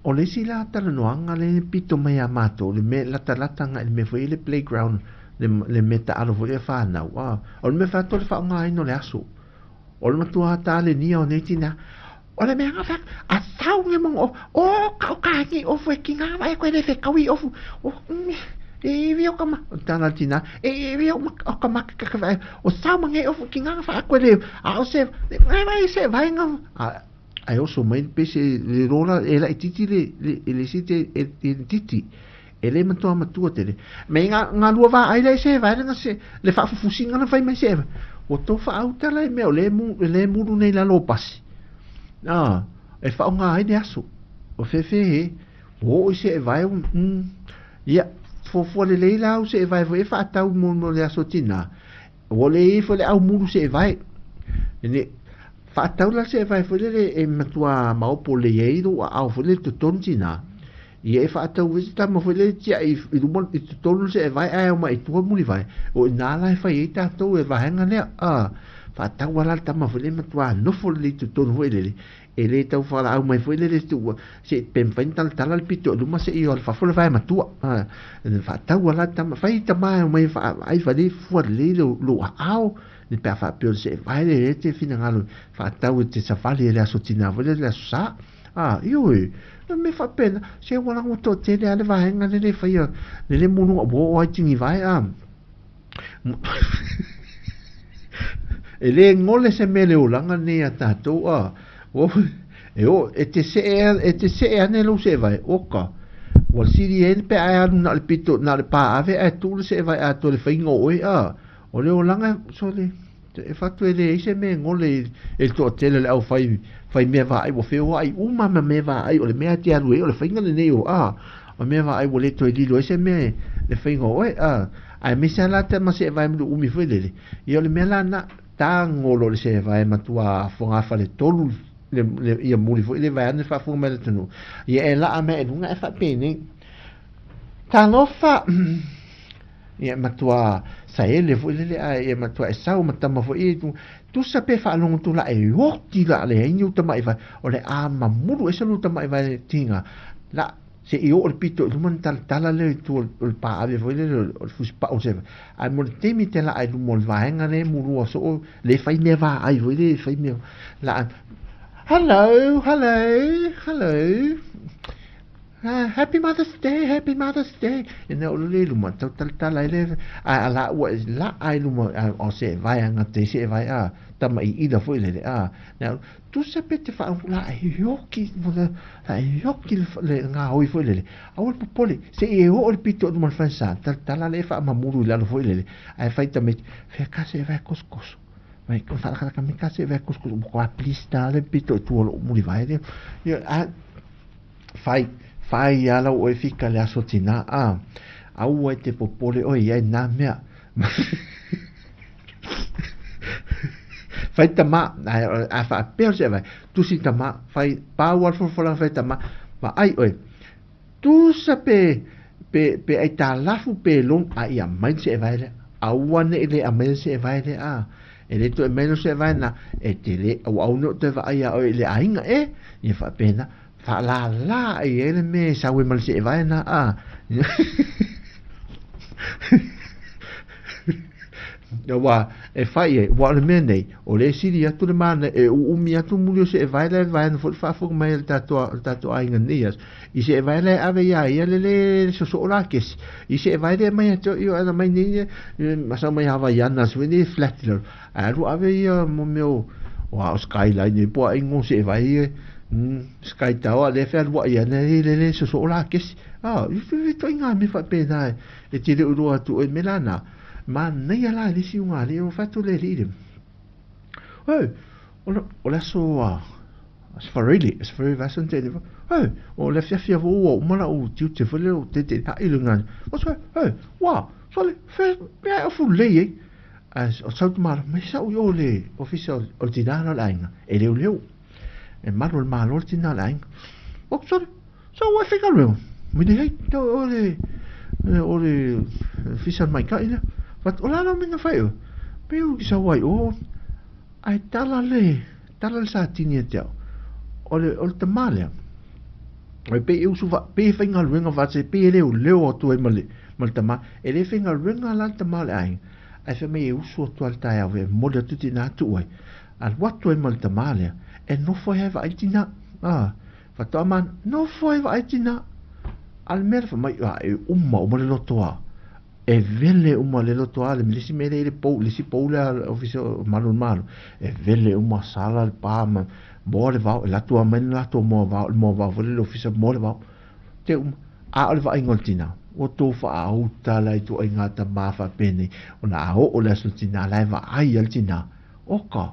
o le isi la talanoaga le pito mai ia matou le mea latalata agai le mea foi le playground le mea taalo foi ia fanau a o le mea fai atu o le faaaogaina o le aso o le matua talenia o nei tinā o le mea nga a sau nge mo o ka o ka ni o fue ki nga vai ko le fe kawi o fu o e vi o kama tala tina e vi o o kama ka ka vai o sau mange o fu ki nga fa ko le a o se vai vai se vai nga a ai oso mai pe se le rola e la titi le le si te e titi e le matua matua tele me nga nga lua va ai le se vai nga se le fa fufusinga na fai mai se o to fa auta la me o le mu le mulu nei la lo pasi a e faaaoga ai le aso o fefe he o i se e vai ia fuafua lelei la au se e vai foi e faatau mo le aso tinā ua le ifo le aumulu se e vai ne faatau la se e vai foi lele e matua maopo lelei ai lou aao foi lele totonu tinā ia e faatau foi se tama foi lele tiai i luma i totonu se e vai ae o mai tua muli vai o ina la e fai ai tatou e vaega lea a faatau ala le tama foi lele matua nofo lelei totonu foi lele e le tau falaau mai foi lele tu se pe mafai ona talatala le pito i luma se'i o le fafo le vae matua a faatau ala tama fai tama e mai ai fale fua lelei lou aao le pe a faapea o le se'e vae le le te finagalo faatau e te savali e le aso tinā foi lele le aso sa a ioe me faapena se ua lago toatele a le vaega lele faia lele muluga ua oo ai tigivae a e lē gole se mea le olaga lenei a tatou a e o e te se'e e te se'e ane lou se'evae oka ua sili ai pe a e alu na o le pito na o le paave ae tuu le se'evae atoa le faiga o oe a o le olaga sole e fatu e leai se mea e gole e le toatele o le aufai fai mea vaai ua feoai uma ma mea vaai o le mea e te alu ai o le faiga lenei o a o mea vaai ua le toe lilo ai se mea le faiga o oe a aemaise a la tama seevae ma le umi foi lele ia o le mea lana tagolo le seevae matua fogafale tolu le ia muli foi le vaeane faafofoga mai le atunuu ia e laa mai e luga e faapenei talofa ia matua saele foi lele a ia matua e sau ma tama foi ia tusa pe faalogo tu la e oti la le ai ni uta mai vai o le a mamulu ese lu tama'i vai tiga la se i oo le pito i luma na talatala lea i tua o le paave foi lele o le fusipa'u se ae mo le taimi te laa i luma o le vaega lea mulua soo le fai mea vaai foi le fai mea laa hello hello hello happy Mother's Day, happy Mother's Day. Ina o le luma tau talatala ai le a la ua la ai luma o se vai anga te se vai a tama i ila foi lele a na tusa pe te wha la e yoki la e yoki le ngā hoi foi lele aua le popole se i e oo le pito o luma le whansa talatala le wha mamuru i lalo foi lele ae fai tame fea ka se vai kosokoso mai ko wharakara me ka se vai kosokoso mo ko a please le pito i tua lo muli vai le a Fai, fai lava lau oe fika i le aso tina, a. Aua e te popole oe i ai na mea. Fai tama, a faapea o le seevae, tusi tama, fai pau lava le folafolaga fai tama, vaai oe, tusa pe, pe, pe aitalafu pe loan, a ia aumai le seevae lea. Aua ne i le aumaia le seevae lea, a. E le toe aumaia le seevae lena, e te le auau ne i toe vaai ia oe i le aiga e, ia faapena. Faalala i ai le mea e sau ai ma le seevae lena, a. Aua e fai ai, ua o le mea nei, o lea e sili atu le manaia, e uumi atu muli o seevae la e vaeane foi le faafofoga mai a le tatou aiga i lenei aso, i seevae la e ave ia ia le le sosoo la kesi, i seevae lea e aumai ia te au, ioe ana mai nei, e sau mai Havaianas foi nei e flat i lalo, ae alu ave ia mo mea o o a o skyline nei po o a ingoa o seevae ia, sky tower lea e fealuai ana e le le sosoo la kesi. A, i ituaiga mea faapena e te le o iloa atu oe i le mea lena. Manaia la i le isi ugalii o fai atu le alii le, Hey, o le aso a Sfarili, Sfarili Vasen te nei, hey, o le afiafi lava ua uma lau tiute foi lea o tete haʻi le gane. O sue, hey, ua, sole, fe, mea e ofu lelei ai. Ae o sau tamalo, mai sau i o le ofisa o le tina la o le aiga, e leoleo. E malu o le Malo le tina o le aiga. O sole, sau e faigaluega. Mai leai, o le, o le ofisa o le maitaʻi lea. Fai atu, o le a lau mea na fai oe? Pei o ki sau ai o, ae tala le, tala le satini ia te au. O le, o le tamā lea, e pei e usu faa, pei e faigaluega faatasi, pei e leoleo atu ai ma le, ma le tamā. E le faigaluega la le tamā o le aiga, ae fai mai e usu atu lava i le taeao e momoli atu tina tuu ai. Alu atu ai ma le tamā lea, e nofo ai lava e vaai le tina. A, faatoa ma nofo ai e vaai le tina. A o le mea lea fai mai, a e uma uma le loto a. E vele uma le loto a le isi mea lea i le pou, le isi pou lea a le Ofisa o Malu o le Malo, e vele uma sala le pa ma moa le vao, e alu atu lava mai le latou moa vao, le moa vao foi lea i le Ofisa moa le vao. Te uma. A o le vaaiga o le tina, ua tou faaauta la i ituaiga tama faapenei, ona a oo le aso tina, la e vaai lava le tina, oka,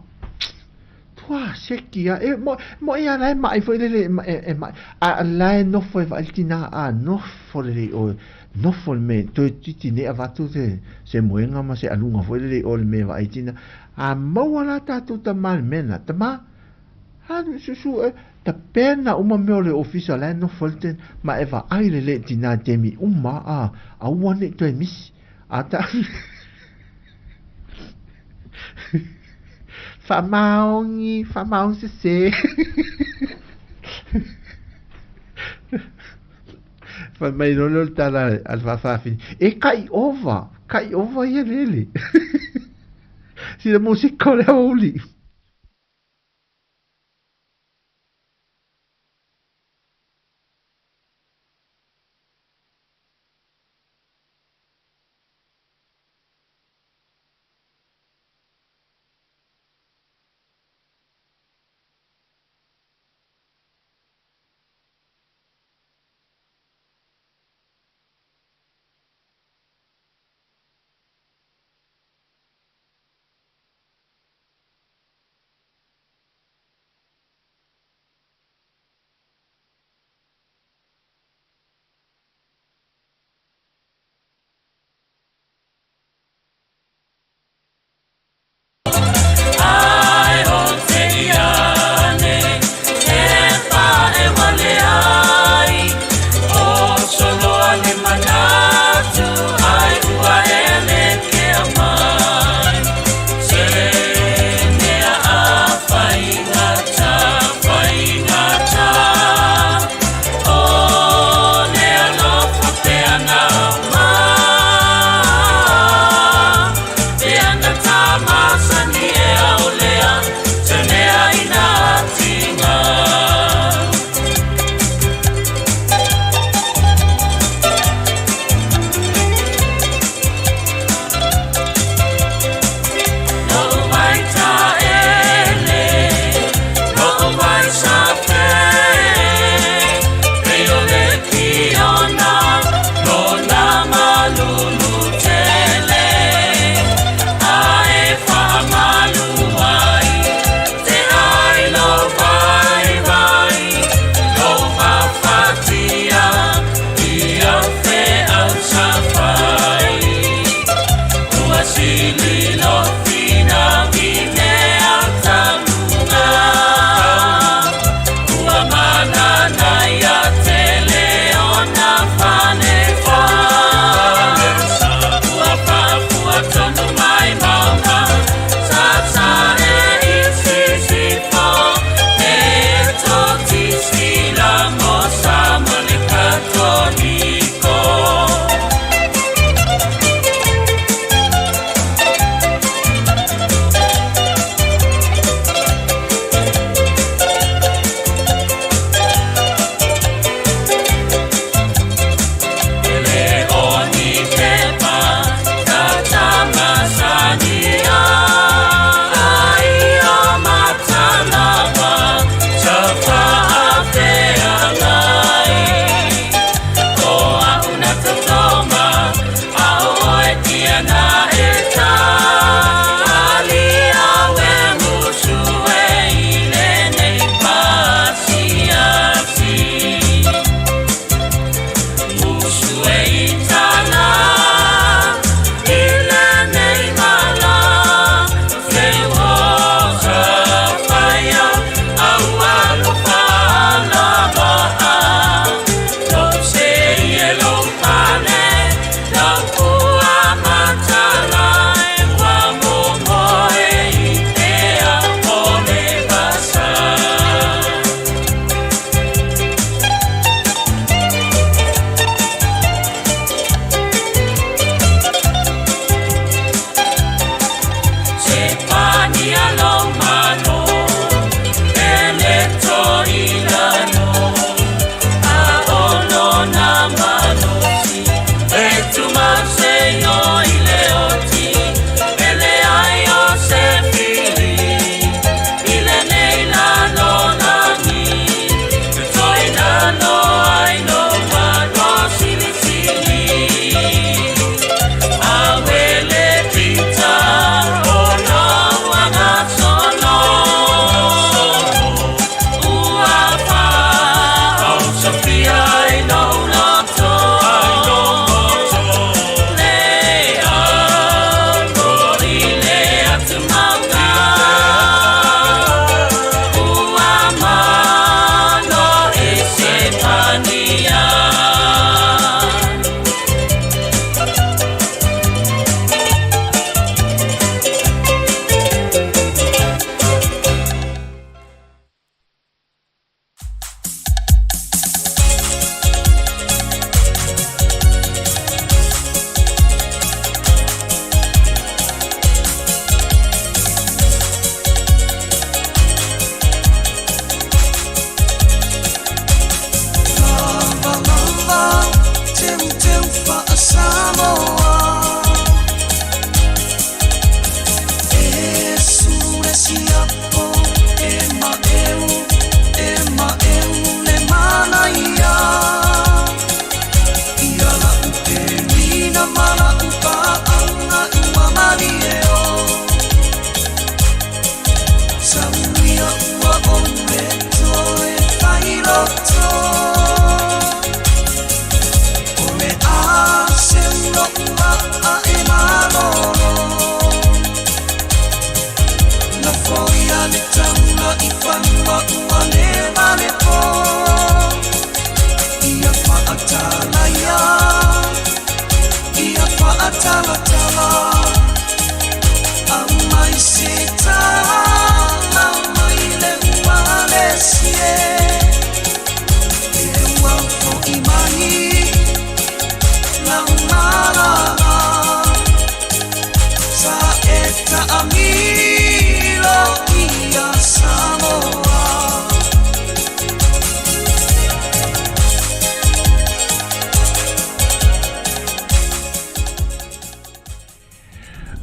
tua seki a, e mo, mo ia la e maʻi foi lele, e, e maʻi, a la e nofo e vaai le tina, a nofo lelei ʻoe, nofo le mea, toeitiiti nei avatu se, se moega ma se aluga foi lele i o le mea e vaai tina, a maua la tatou tama i le mea lena, tama, a susu e, tapena uma mea o le ofisa la e nofo ai le te, ma e vaai lelei i le tina i taimi uma, a, aua ne i toe misi, a ta Faamaoni, faamaoni sese. Fai mai loa lea o le tala a le faafafine, e kai ova, kai ova ia lele. Sina musika o le aoauli.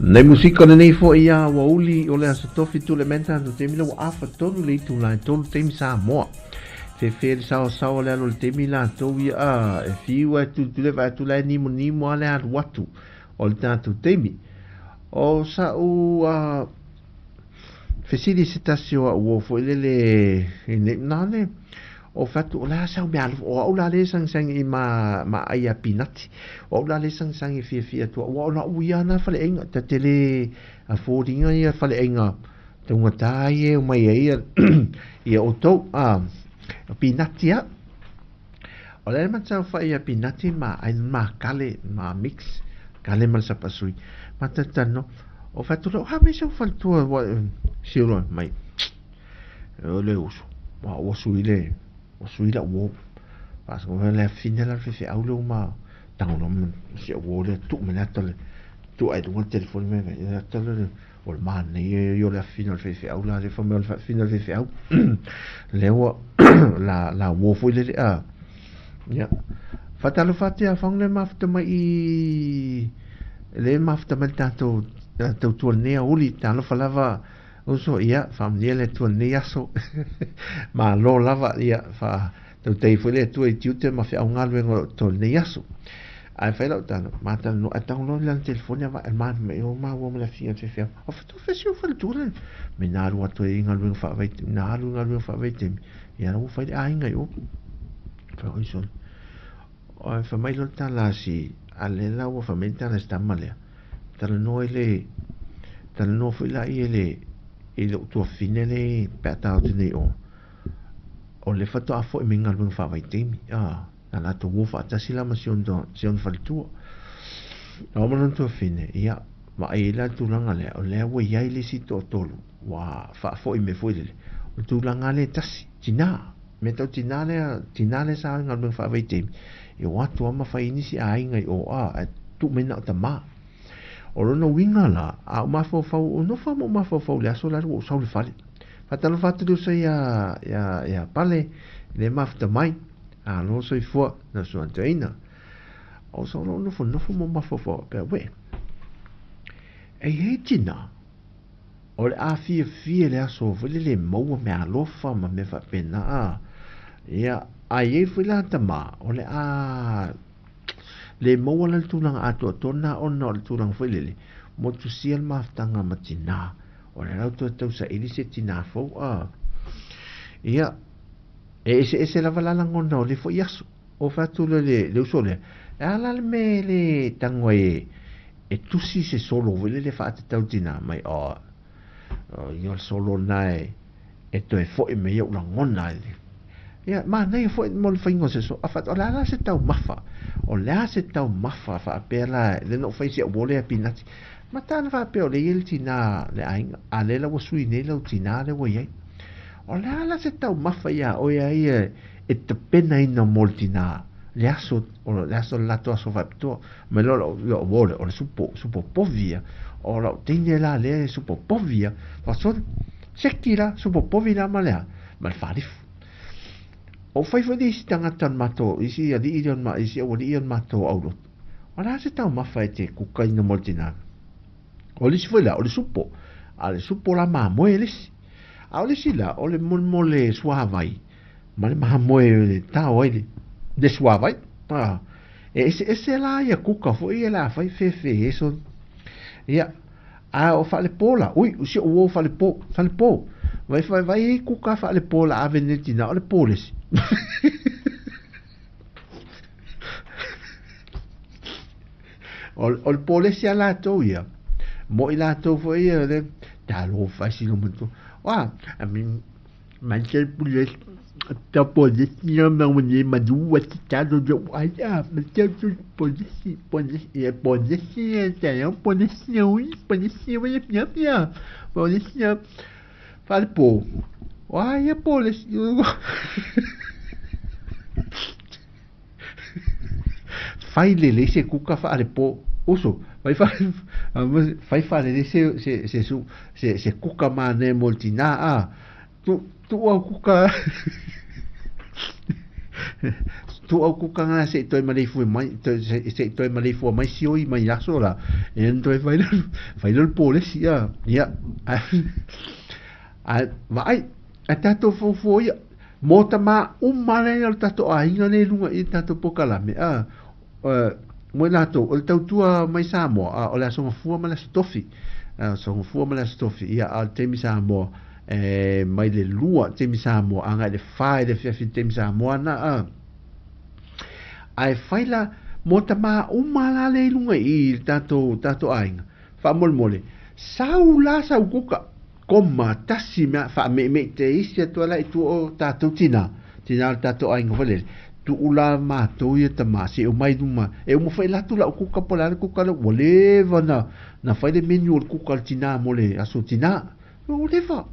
Nei musika lenei foi ia ua uli o le aso tofi tule menta no taimi le ua afa tonu le itu la e tolu taimi Samoa. Fefe le sao sao le alo le taimi la tou ia a e fiu e tu le va tu la ni mo ni mo ale alu atu o le tatou taimi. O sa u a fesili se tasi o au o foi lele i nei nane o fatu o la sau mea alofa o au la le sangisangi i ma ma ai a pinati o au la le sangisangi fia fia tua ua ona ui ana faleaiga ta tele a foliga ia faleaiga taugatā ia e omai ai ia ia outou a pinati a o le matau fai ia pinati ma ai ma kale ma mix kale ma le sapasui ma tatano o fatu le o ha mai sau faletua ua siuloa mai o le uso ua ua sui le ua sui lau uo faasolo le afine la le faifeau le uma tago ma si au uo lea tuu mai le ata le tuu ae luga le telefoni mai le ata le o le manaia ia o le afine o le faifeau la le fai mai o le afine o le faifeau lea ua la la uo foi lele a ia faatalofa atu ia Fong le mafuta mai i le mafuta mai le tatou tautua lenei aoauli talofa lava uso ia faamanuia le Atua lenei aso malo lava ia faatautai foi le Atua i tiute ma feau galuega o lo o totoe lenei aso ae fai lau tala matalanoa ae tago loa lana telefoni a vae manu mai o maua ma le afiga faifeau o fatu si o faletua le me na alu atu ai i galuega faavaitaimi na alu i galuega faavaitaimi ia la ua fai le aiga i o fai oi sole o fai mai loa le tala a si a le la ua fai mai le tala a si tama lea talanoa i le talanoa foi la i le i lou tuafafine le pe a taoto nei o o le faatoa foi mai galuega faavaitaimi a na latou o faatasi la ma si ona si ona faletua. Na oo mai lona tuafafine, ia, vaai ai la le tulaga lea, o lea ua i ai le isi toatolu ua faafoi mai foi lele, o le tulaga lea e tasi, tina, mea tau tina lea, tina lea sa o i galuega faavaitaimi, e o atu lava ma fai nisi aiga i o a, ae tuu mai na o tama. O lona uiga la, a ou mafaufau, o nofo lava ma ou mafaufau i le aso la ua ou sau i le fale. Faatalofa atu le uso ia, ia, ia Pale, le mafuta mai, alo soifua, na suantoeina. O sau lou nofonofo ma ou mafaufau faapea, uē, e i ai tina, o le a fiafia i le aso foi lele e maua meaalofa ma mea faapena a. Ia, a i ai foi la tama, o le a le maua la le tulaga atoatoa lena ona o le tulaga foi lele, motusia le mafutaga ma tina, o le la ua toe tausaili se tina fou a. Ia, e eseese lava la lagona o le foi aso. O fai atu le, le, le uso lea, e a la le mea e le tago ai e, e tusi se solo foi lele faatatau tina mai, o, o ia o le solo lena e, e toe foi mai ai ou lagona i le ia manaia foi mo le faiga o se solo. A o le a la se taumafa? O le a se taumafa faapea la le na ou fai si au uo lea pinati. Ma tana faapea o lea e i ai le tina le aiga, a lea la ua sui nei lau tina lea ua i ai. O le a la se taumafa iā oe a ia e tapenaina mo le tina le aso o le aso le latou aso faapitoa. Mai loa lau lau uo lea o le supo supo povi ia. O lau teine la lea e supo povi ia. Faasolo, seki la, supo povi la ma le a? Ma le faalifu. O fai foi le isi tagata o le matou, isi alii lea o le ma, isi aualii o le matou aulotu. O le a se taumafa e te kukaina mo le tina? O le isi foi la, o le supo. A o le supo la mamoe le isi. A o le isi la, o le molemole suavai ma le mamoe e tao ai le, le suavai. A, e eseese la ia kuka foi ia le a fai fefe eso. Ia, a o faalepo la, ui, o si ou uo faalepo, faalepo. Vai vai vai kuka faalepo la ave nei tina, o le po le isi. O, o le polesi a latou ia, mo i latou foi ia le talofa si lo matua. Wa, I mean, mai te polesi, ta polesi ia ma ua manu a te talo jo ai a, ma te tu polesi, polesi, ia polesi ia te ia polesi ia ui, polesi ia ui pia pia, polesi ia falepo. Wa ia polesi. Fai lelei se kuka faalepo uso fai fa fai faalelei se se se su se se kuka manaia mo le tina a tu tu au kuka. Tuu au kuka na se i toe maleifua mai, se i toe maleifua mai sioi mai aso la. E na toe fai lea, fai lea o le polesi, a. Ia, ae vaai, ae tatou fuafua ia, mo tama uma lea o le tatou aiga lea i luga i le tatou polokalame, a. Mo i latou, o le tautua mai Samoa, a, o le Aso Gafua ma le Aso Tofi. Aso Gafua ma le Aso Tofi, ia, a o le taimi Samoa, e mai le 2 taimi Samoa agai le 4 i le afiafi i le taimi Samoa na a. Ae fai la mo tama uma la le i luga i le tatou tatou aiga. Faamolemole, sau la sau kuka, koma tasi mea faameemee te isi atu ala i tua o tatou tina, tina o le tatou aiga foi lele. Tuu la matou ia tama se i omai luma, e uma foi la atu lau kuka po o le a le kuka lea ua leva na na fai le menu o le kuka a le tina mo le aso tina. Ua leva,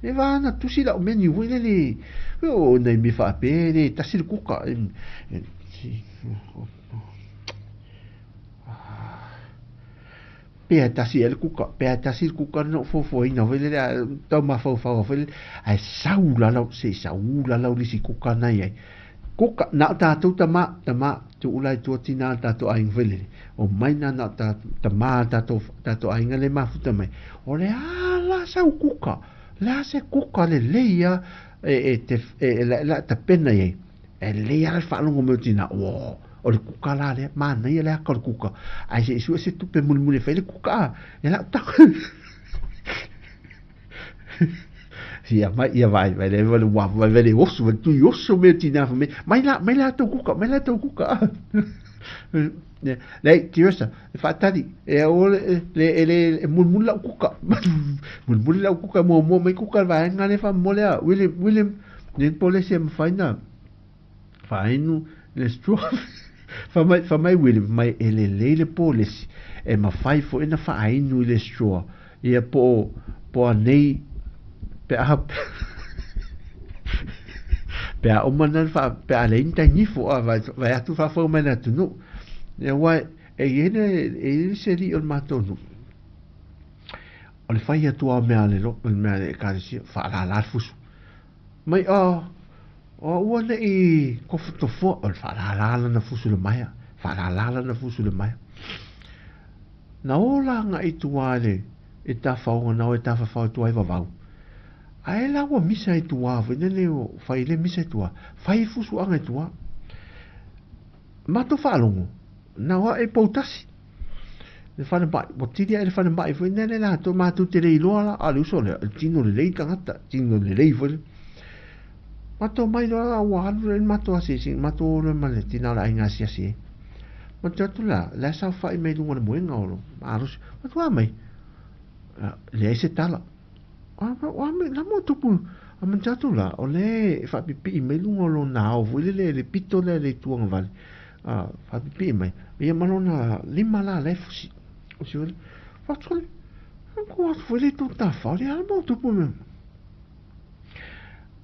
leva na tusi lau menu foi lele, o nai mea faapea e le tasi le kuka. Pea e tasi ai le kuka, pea e tasi le kuka na ou fuafuaina foi lele, a tau mafaufau foi lele, ae sau la lau, se i sau la lau lisi kuka na i ai. Kuka, na o tatou tama, tama, tuu la i tua tina a le tatou aiga foi lele, omai na na o tama a le tatou, tatou aiga le mafuta mai, o le a la sau kuka, le a se kuka lelei a e, e te, e, e, la, la tapena i ai. E lelei lava le faalogo mai o tina, o, o le kuka la lea, manaia le aka o le kuka, ae se i sue se tupe mulimuli e fai le kuka a, e lau tago. Ia mai, ia vai, vai le, vai le, vai, vai le oso, vai tui oso mea tina fa mai, mai la, mai la tau kuka, mai la tau kuka. Leai, Teresa, e faatali, e o le, le, e le, e mulimuli lau kuka. Mulimuli lau kuka, muamua mai kuka le vaega lea faamolemole a. William, William, le polesi e mafai na faainu le straw. Fai mai, fai mai William, fai mai e lelei le polesi, e mafai foi na faainu i le straw. Ia po o, po o anei, pe aha, pe a uma na wha, pe a leai ni tainifo, a vai, vai atu whaafau mai le atunuu. Ia aua e i ai le, e i ai se alii o le matou nuu. O le fai atu lava o mea a le lo, mea a le ekalesia, whaalala le fusu. Mai a, a ua nei tofotofoa, o le whaalala lana fusu le maea, whaalala lana fusu le maea. Na ola agai i tua i le i tafaoga na o e tafafao i tua i vavau. Ae la ua misa i tua foi lele o fai le misa i tua, fai fusuaga i tua. Matou faalogo, na o ae poutasi. Le falemai, ua tili ae le falemai foi lele latou matou te le iloa la, a le uso lea, tino lelei tagata, tino lelei foi. Matou mai loa la ua alu le matou asiasi, matou o loa ma le tina o le aiga asiasi ai. Matou atu la, la e saofai mai luga o le moega o lo malosi. Matou a mai, leai se tala. A mai, la mo tupu, a matou atu la, o le e faapipii mai luga o lona ao foi lele, le pito lea le itu agavale. A faapipii mai, ia ma lona lima la, la e fusi. Fusi foi le, fatu le, ko atu foi le itu tafao, le a mo tupu mea.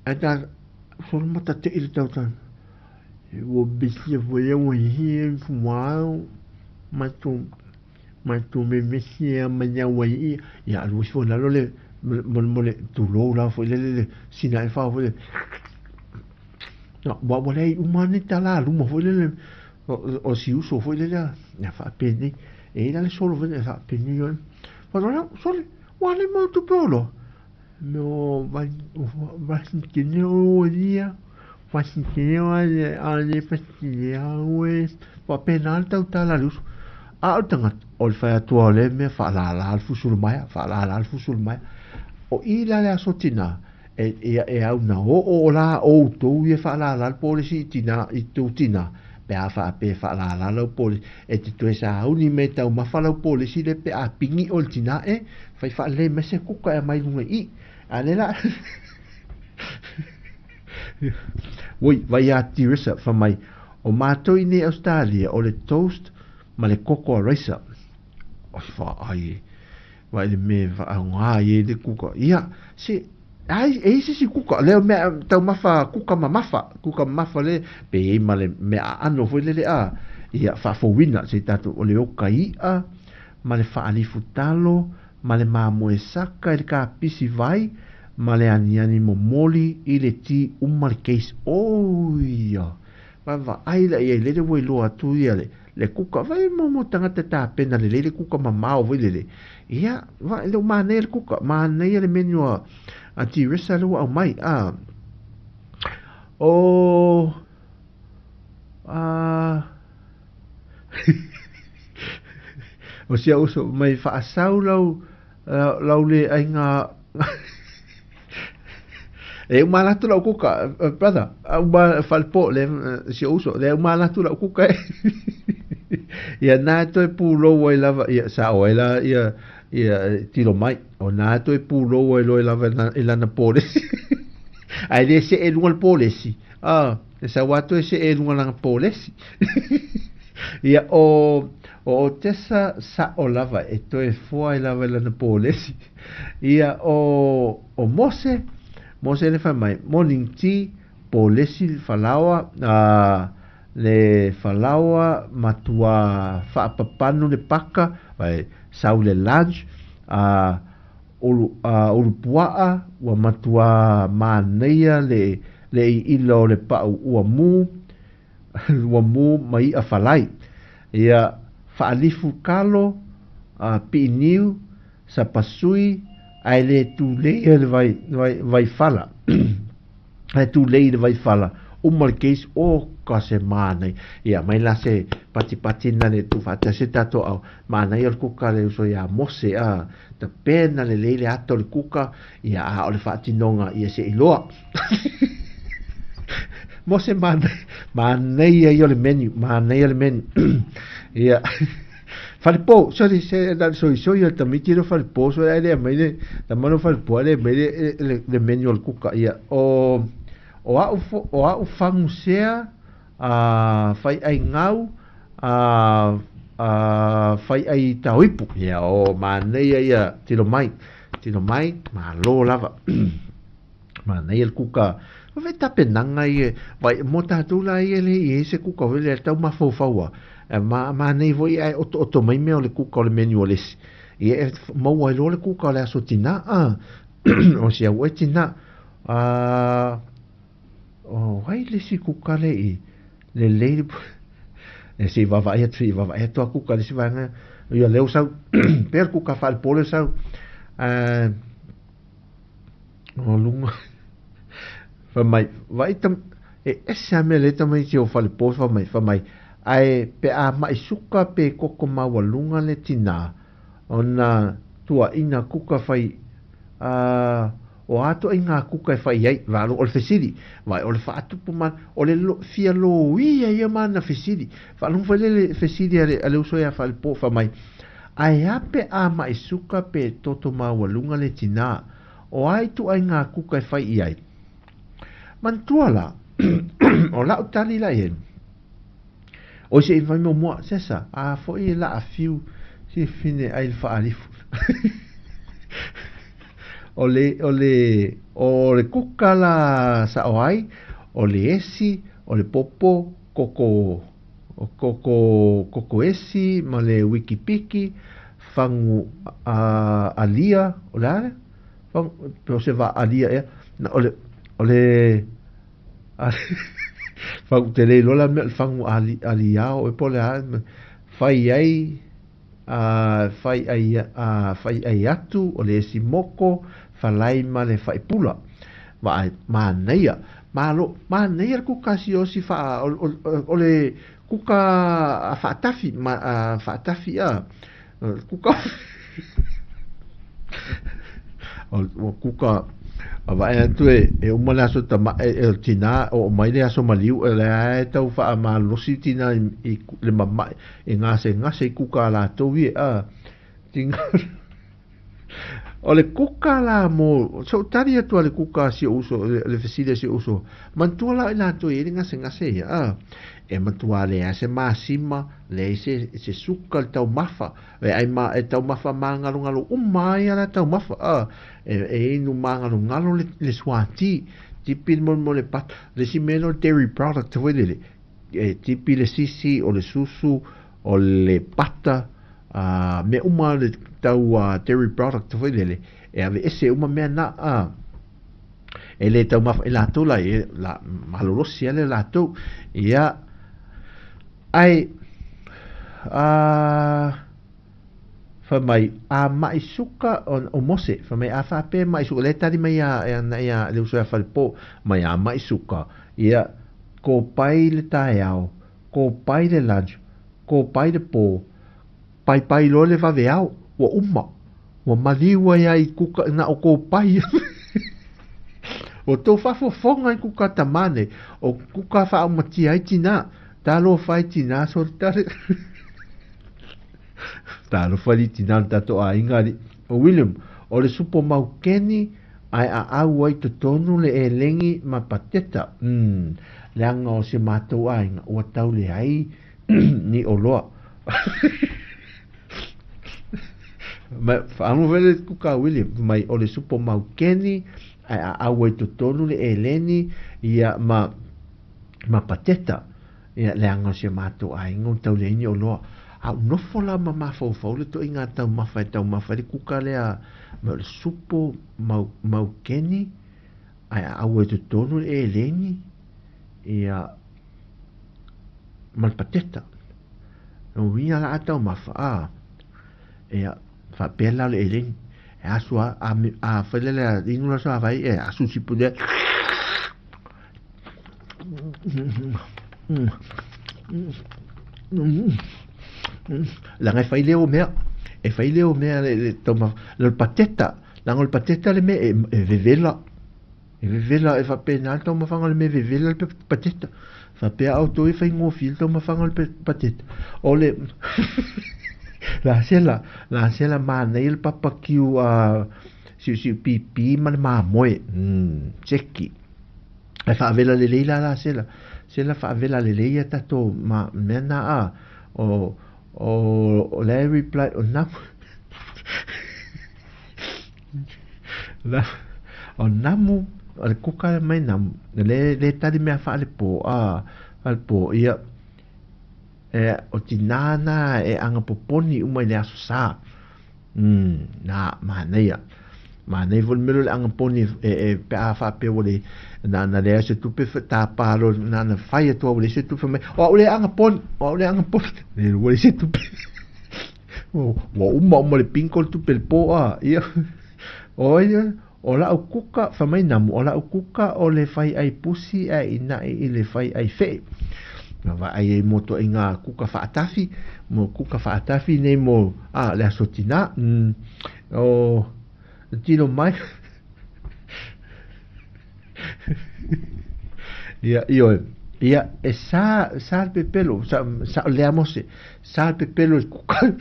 Ae ta solo matatei le tauta. Ua bisi foi au i e fuao matou matou vevesi ea mai au ai ia. Ia alu ifo i lalo le molemole tulou la foi lele le sina e fao foi le. Ua ua leai uma ni tala luma foi lele o si uso foi lele ia faapenei. E i la le solo foi lele faapenei oi. Faa sole ua le mau tupe o loa. No vasikele vasikele a le fasikele au e faapena le tautala a le uso. A o le tagata, o le fai atu lava o lea mea faalala le fusu o le maea, faalala le fusu o le maea. O i la le aso tina, e, e, e au na oo la outou ia faalala le polesi i tina, i tou tina, pe a faapea e faalala lau polesi, e te toe sauni mai taumafa lau polesi lea pe a pigi oe i le tina e, fai faalelei mai se kuka e aumai luga i i. A lea la Oi, vai ia Teresa, fai mai, o matou i nei Australia, o le toast ma le koko a raisa. Oi, whaai e. Vai le mea whaaoga ai e le kuka. Ia, se, ai, e isi si kuka, lea o mea taumafa kuka mamafa, kuka mamafa le, pe i ai ma le mea aano foi lele a, ia, faafouina, se tatou, o le oka i'a, ma le faalifu talo, ma le mamoe saka i le kapisi vai, ma le aniani momoli i le ti uma le case. Oia! Vaavaai la i ai lele ua iloa atu ia le le kuka vai mo mo tagata tapena lelei le kuka mamao foi lele. Ia, va le manaia le kuka, manaia le menu a a Teresa le ua aumai. A o a o si au uso mai faasau lau lau le aiga e uma ala atu lau kuka, brother, uma falepo le si ou uso, le uma ala atu lau kuka e. Ia na toe pulou ai lava, ia sao ai la ia ia tilo mai. O na toe pulou ai loe lava i lana polesi. Ai le se e lunga le polesi. Ah, e sau atu e se e lunga lana polesi. Ia o o Otesa sao lava e toe foa ai lava i lana polesi. Ia o o Mose, Mose le fai mai, morning tea, polesi le falaoa, a le falaoa matua faapapanu le paka, vai sau le lunch, a ulu a ulu puaa ua matua manaia le le iila o le pau ua mu ua mu ma i'a falai. Ia faalifu kalo, a pi'iniu, sapasui, ae le tulei le vai vai vai fala. Ae tulei le vai fala. Uma le case, o ka se manaia. Ia mai la se patipati na le tuufaatasi tatou au. Manaia o le kuka le uso ia Mose a tapena lelei le ata o le kuka, ia a o le faatinoga ia se iloa. Mose manaia, manaia ia o le menu, manaia le menu. Ia Falepo, sorry, se na soisoi o tamaiti le falepo, so ai le mai le tama le falepo ai le mai le le, le menu o le kuka ia o o au o au fagusea a fai ai gau a a fai ai taoipu ia o manaia ia tilo mai tilo mai malo lava. Manaia le kuka o fe tapenaga ia vai mo tatou la ia le i ai se kuka foi lea tau mafaufau a ma manaia foi ae otooto mai mea o le kuka o le menu o le isi. Ia e maua ai loa le kuka o le aso tina a o si au e tina a o ai le isi kuka le i lelei e se i vaavaai atu se i vaavaai atu a kuka le isi vaega ia lea ua sau pea le kuka faalepō lea sau a o luga fai mai vaai tam e ese a mea le tamaiti o falepo fai mai fai mai ae pe a mai suka pe koko maualuga le tinā ona tuaina kuka fai a o a ituaiga kuka e fai ai valo o le fesili vai o le faatupu ma o le lo, fia loia ia ma na fesili faalogo foi le le fesili a le, a le uso ia falepo fai mai ae a pe a mai suka pe toto maualuga le tinā o a ituaiga kuka e fai i ai manatua la o lau tali la i o se i fai muamua sesa a foi e la afiu si fine ai le faalifu o le o le o le kuka la sao ai o le esi o le popo koko koko koko esi ma le wikipiki fagu a alia o le a fagu pe o se va alia ea na o le o le fagu te le iloa la mea o le fagu ali aliao e po o le a fai ai a fai ai a fai ai atu o le esi moko falai ma le faipula vaai manaia malo manaia le kuka siosi faa o, o, o le kuka a faatafi ma a faatafi a kuka o, o kuka a vaai atu e e uma le aso tama e, e o tina o mai le aso maliu e le ae tau faamalosi tina i, i le mamae e gasegase i kuka a latou ia a tinga o le kuka la mo so tali atu a le kuka si o uso le, le fesili a si o uso manatua la i latou i le gasegase ia a e matua leai se masima leai se se suka le taumafa e ai ma e taumafa magalogalo uma ai ala taumafa a e, e inu magalogalo le, le suati tipi le mo le pat le isi mea lea o le dairy product foi lele e tipi le sisi o le susu o le pata a mea uma le tau dairy product foi lele e aveese uma mea na a. E le taumafa i latou la e la malolosi ale latou. Ia ae a fai mai a ma'i suka o Mose fai mai a faapea ma'i suka le tali mai a ana ia le uso ia Falepo mai a ma'i suka ia kopai le taeao kopai le lunch kopai le po paipai loa le vaveao ua uma ua maliu ai ai kuka na o kopai o tou faafofoga i kuka tamane o kuka faaumatia ai tinā talofa ai tinā solitare talofa li tinā le tatou aiga ali o William o le supo maukeni ae aau ai totonu le elegi ma pateta leaga o se matou aiga ua tau leai ni oloa ma faalogo foi le kuka William mai o le supo maukeni ae aau ai totonu le eleni ia ma ma pateta ia leaga o se matou aiga ua tau leai ni oloa a ou nofo la ma mafaufau le toaiga taumafa e taumafa ai le kuka lea ma o le supo mau maukeni ae aau ai totonu le eleni ia ma le pateta. O uiga la a taumafa a ia faapea la o le eleni e asu a a fai le lea inu la suavai e asu sipu lea leaga e fai leo mea e fai leo mea le taumafa le pateta leaga o le pateta le mea e vevela E vevela e faapena le taumafaga o le mea vevela le pateta. Faapea a outou e faigofie le taumafaga o le pateta. O le la sela, la sela manaia le papakiu a siusiu pipi ma le mamoe. Seki. E faavela lelei la la sela. Sela faavela lelei ia tatou ma mea na a. O o la e reply o na La, o namu, o le kuka mai namu, le, le tali mea faalepo, a, faalepo, ia, e, o tinā nā e aga poponi uma i le aso sa. Na, manaia. Manaia foi le mea lea o le aga poni e, e, pe a faapea ua le, na na leai se tupe tāpā loa, na na fai atu au ua leai se tupe, fai mai, o au lea e aga poni, o au lea e aga poni, le ua leai se tupe. Ua uma uma le bingo le tupe le po a, ia. O ia, o lau kuka, fai mai namu, o lau kuka o le fai ai pusi ae inaʻi i le fai ai feʻe. Na vaai ai mo toaiga kuka faatafi, mo kuka faatafi nei mo, a, le aso tinā. O, tilo mai. Ia, ioe. Ia, e sa, sa le pepelo, sa, sa o lea Mose, sa le pepelo i kuka,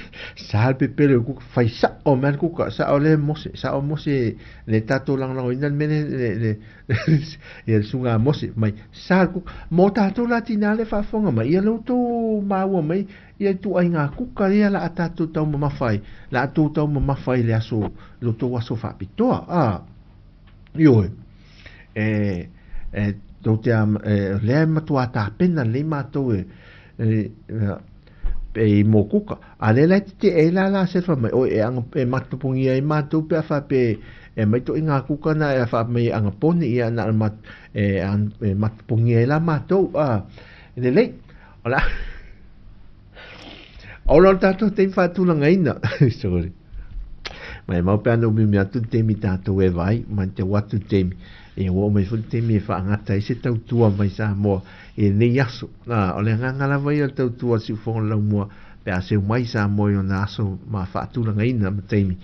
sa le pepelo i kuka, fai sa'o mai le kuka, sa'o lea Mose, sa'o Mose le tatou lagolagoina le mea le, le, le, ia le susuga a Mose, mai, sa le kuka, mo tatou la tinā le faafofoga mai, ia le outou maua mai, ia ituaiga kuka ia la a tatou taumamafa ai, la a tou taumamafa ai i le aso, lo outou aso faapitoa, a. Ioe, e, e, tou te, e, lea e matua tapena lelei matou e, e, e, i mō kuka. A lea la e tete'e ai la la se fai mai, oi, e aga, e matopogia ai matou pe a faapea e aumai toi ngā kuka na e faapea mai e aga poni ia na o le e, e matopogia ai la matou. A, lelei, o le a, Ola o le tatou taimi faatulagaina. Sorry. Mai mau pe ana umiumi atu le taimi tatou e vai, mai te o atu le taimi. E ua oo mai foi le taimi e faagata ai se tautua mai Samoa i lenei aso. A, o le agaga lava ia o le tautua a Siufogo le Laumua pe a seu mai Samoa i ona aso ma faatulagaina ma taimi.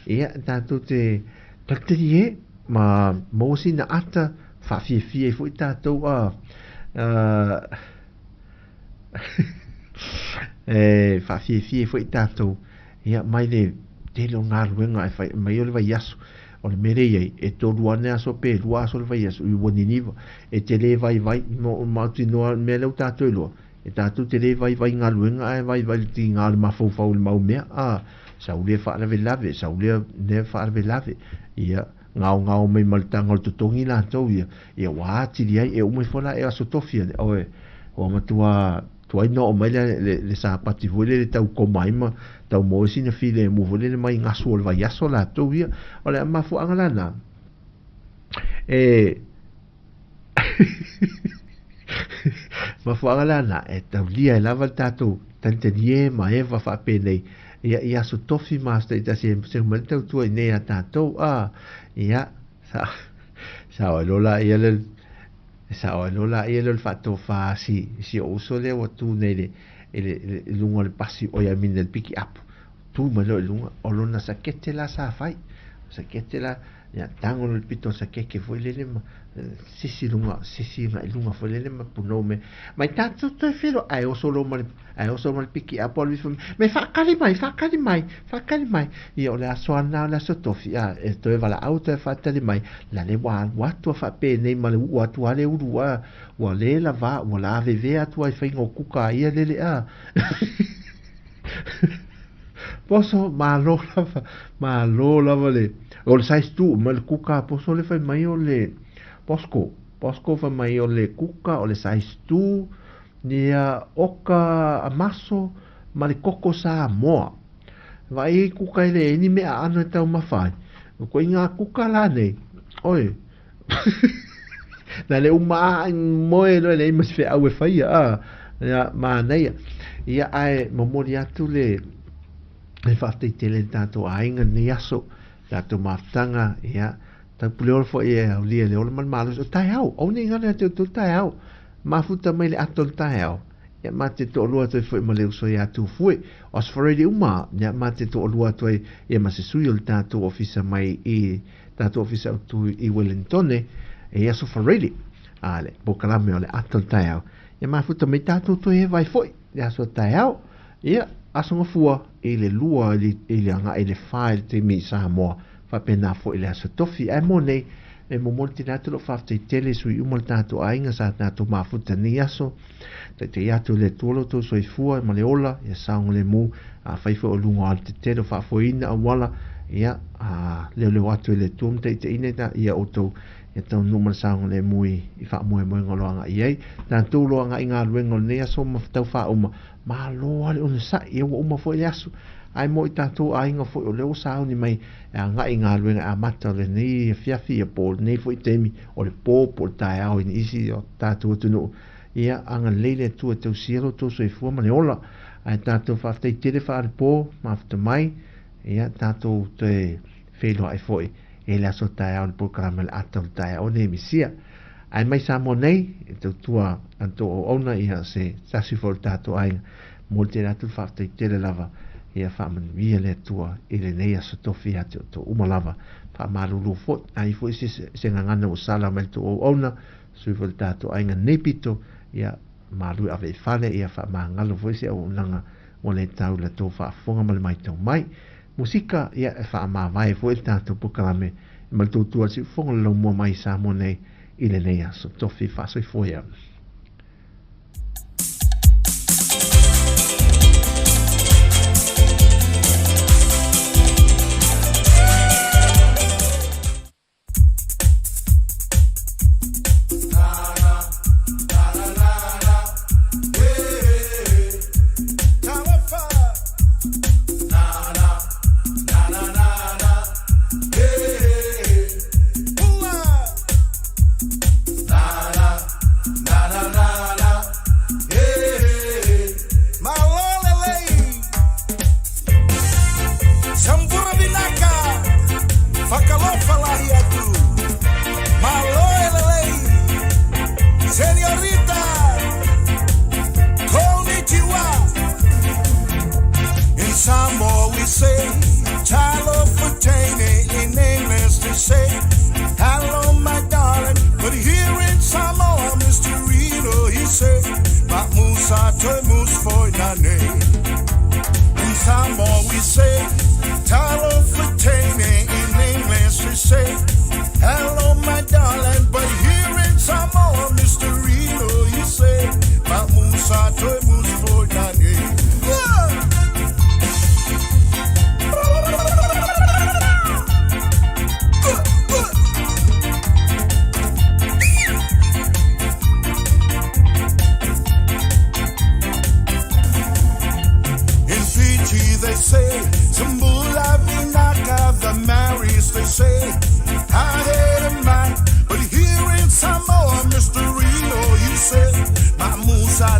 Ia, tatou te talitali e ma maua sina ata faafiafia ai foi tatou a, a E faafiafia ai foi tatou, ia, mai le tele o galuega e fai mai o le vaiaso. O le mea lea e i ai, e tolu ane aso pe lua aso o le vaiaso i ua niniva. E te le vaivai, mautinoa le mea lea ua tatou iloa, e tatou te le vaivai i galuega ae vaivai i le tiga o le mafaufau i le mau mea, a, sau lea faalavelave, sau lea lea faalavelave, ia, gaogao mai ma le taga o le totogi latou ia, ia ua atili ai, e uma ifo la e aso tofi ane, oe, ua matua tuai ona oo mai le, le, le sapati foi lele tau koma ai ma tau maua ai sina filemu foi lele mai gasu o le vaiaso latou ia. O le mafuaaga la na, E mafuaaga lana e taulia ai lava le tatou talitalie ma eva faapenei ia i aso tofi ma aso taitasi e seu mai le tautua iinei ia tatou a ia sa sao ai loa laia le sao ai loa laia lea o le faatofa a si si ou uso lea ua tu nei i le i le i luga o le pasi oi I mean le pikiapu tu mai loa i luga o lona sakete la sa fai sakete la ia tago loa i le pito o le sakeke foi lele ma sisi luga sisi agai luga foi lele ma punou me mai tatou toe feiloai ae oso loa ma le ae oso ma le pikiapu alu ifo me faakali mai faakali mai faakali mai ia o le aso lena o le aso tofi a e toe valaau toe faatali mai la le ua alu atu a faapenei ma le uu atu a le ulu a ua le lava ua lavevea atu ai faiga o kuka a ia lele a Poso, malo lava, malo lava le, o le size 2 ma le kuka poso le fai mai o le Bosco, Bosco fai mai o le kuka o le size 2, ia oka amaso ma le koko Samoa. Vaai ai kuka e leai ni mea aano e taumafa ai. O koiga kuka la nei, oi, na le uma a moe loa e leai ma se feau e faia a, ia manaia. Ia ae momoli atu le le faafetai tele i le tatou aiga i lenei aso, tatou mafutaga, ia taupule ola foi e aulia i le ola ma le malosi o taeao. Aua ne i galo ia te outou taeao. Mafuta mai le ato o le taeao, ia ma te toalua atu ai foi ma le uso ia Tufue. O aso Faraile uma, ia ma te toalua atu ai ia ma se sui o le tatou ofisa mai i tatou ofisa autu i Wellingtone e aso Faraile. A le polokalame o le ato o le taeao. Ia mafuta mai tatou toe eva ai foi le aso taeao. Ia, Aso Gafua i le 2 i le agai i le 4 i le taimi i Samoa, faapena foi le Aso Tofi. Ae mo nei, e momoli tele atu lou faafetai tele i sui uma o le tatou aiga sa tatou mafuta i lenei aso. Taitai atu e le Atua lo outou soifua ma le ola, ia saogalemu, afai foi o luga o alatetele o faafoeina auala, ia, a leoleo atu e le Atua ma taitaiina ia outou ia taunuu ma le saogalemu i faamoemoega o lo o agai i ai. Tatou o lo o agai i galuega o lenei aso ma tau faauma, Malo lava le onosai, ia ua uma foi le aso. Ae mo i tatou aiga foi o lea ua sauni mai e agai i galuega e amata o lenei afiafi ia po o lenei foi taimi o le po po o le taeao i nisi o tatou atunuu. Ia agalelei le Atua e tausia lo outou soifua ma le ola. Ae tatou faafetai tele faalepo mafuta mai, ia tatou toe feiloai foi e le aso taeao i le polokalame o le ata o le taeao nei Misia. Ae mai Samoa nei, e tautua a tou auauna ia se tasi foi o le tatou aiga. Momoli tele atu le faafetai tele lava ia faamanuia le Atua i lenei aso tofi ia te outou uma lava. Faamalulu foi, a i foi se, se gagana ua sala mai le tou auauna, sui foi le tatou aiga nei pito, ia malu e ave i fale, ia faamagalo foi se auaunaga ua le tau i la tou faafofoga ma le maitau mai. Musika, ia e faamavae foi le tatou polokalame ma le tou tua i le siufofoga o le laumua mai i Samoa nei i lenei aso tofi faasoifua ia.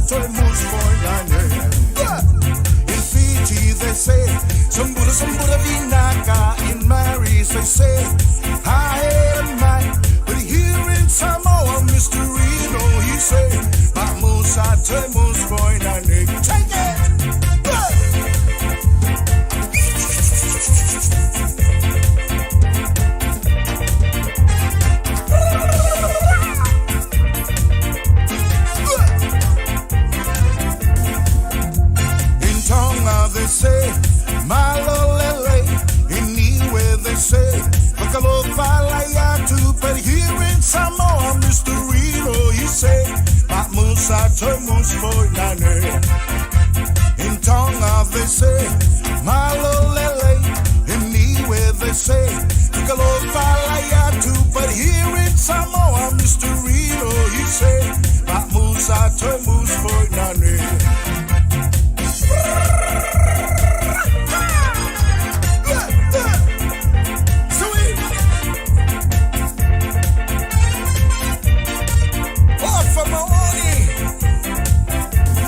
toe mus. In Fiji they say, Sambura Sambura Vinaka. In Maris they say, I am I. But here in Samoa, Mr. Reno, he say, Mamusa Temus Foinane. Take it! In Tonga they say, Malolele. In Niue they say, Fakalofalaiatu. But here in Samoa, Mr. Reno, he say, Mamusa Temus Foinane. In Tonga they say, Malolele. In Niue they say, Fakalofalaiatu. But here in Samoa, Mr. Reno, he say, Mamusa Temus Foinane.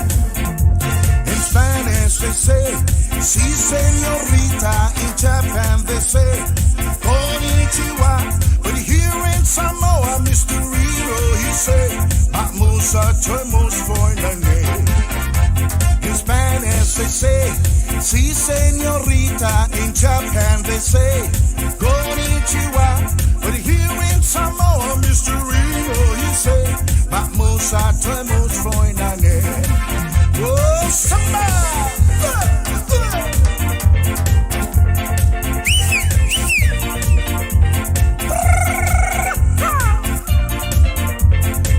In Spanish they say, Si señorita. In Japan they say, Konnichiwa. But here in Samoa, Mr. Reno, he say, Mamusa Temus Foinane. In Spanish they say, Si señorita. In Japan they say, Konnichiwa. But here in Samoa, Mr. Reno, he say, Mamusa Temus Foinane. Oh, samba!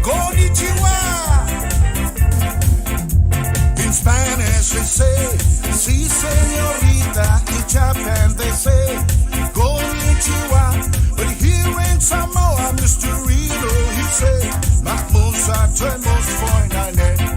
Konnichiwa! In Spanish they say, Si señorita. In Japan they say, Konnichiwa. But here in Samoa, Mr. Reno, he say, Mamusa Temus Foinane.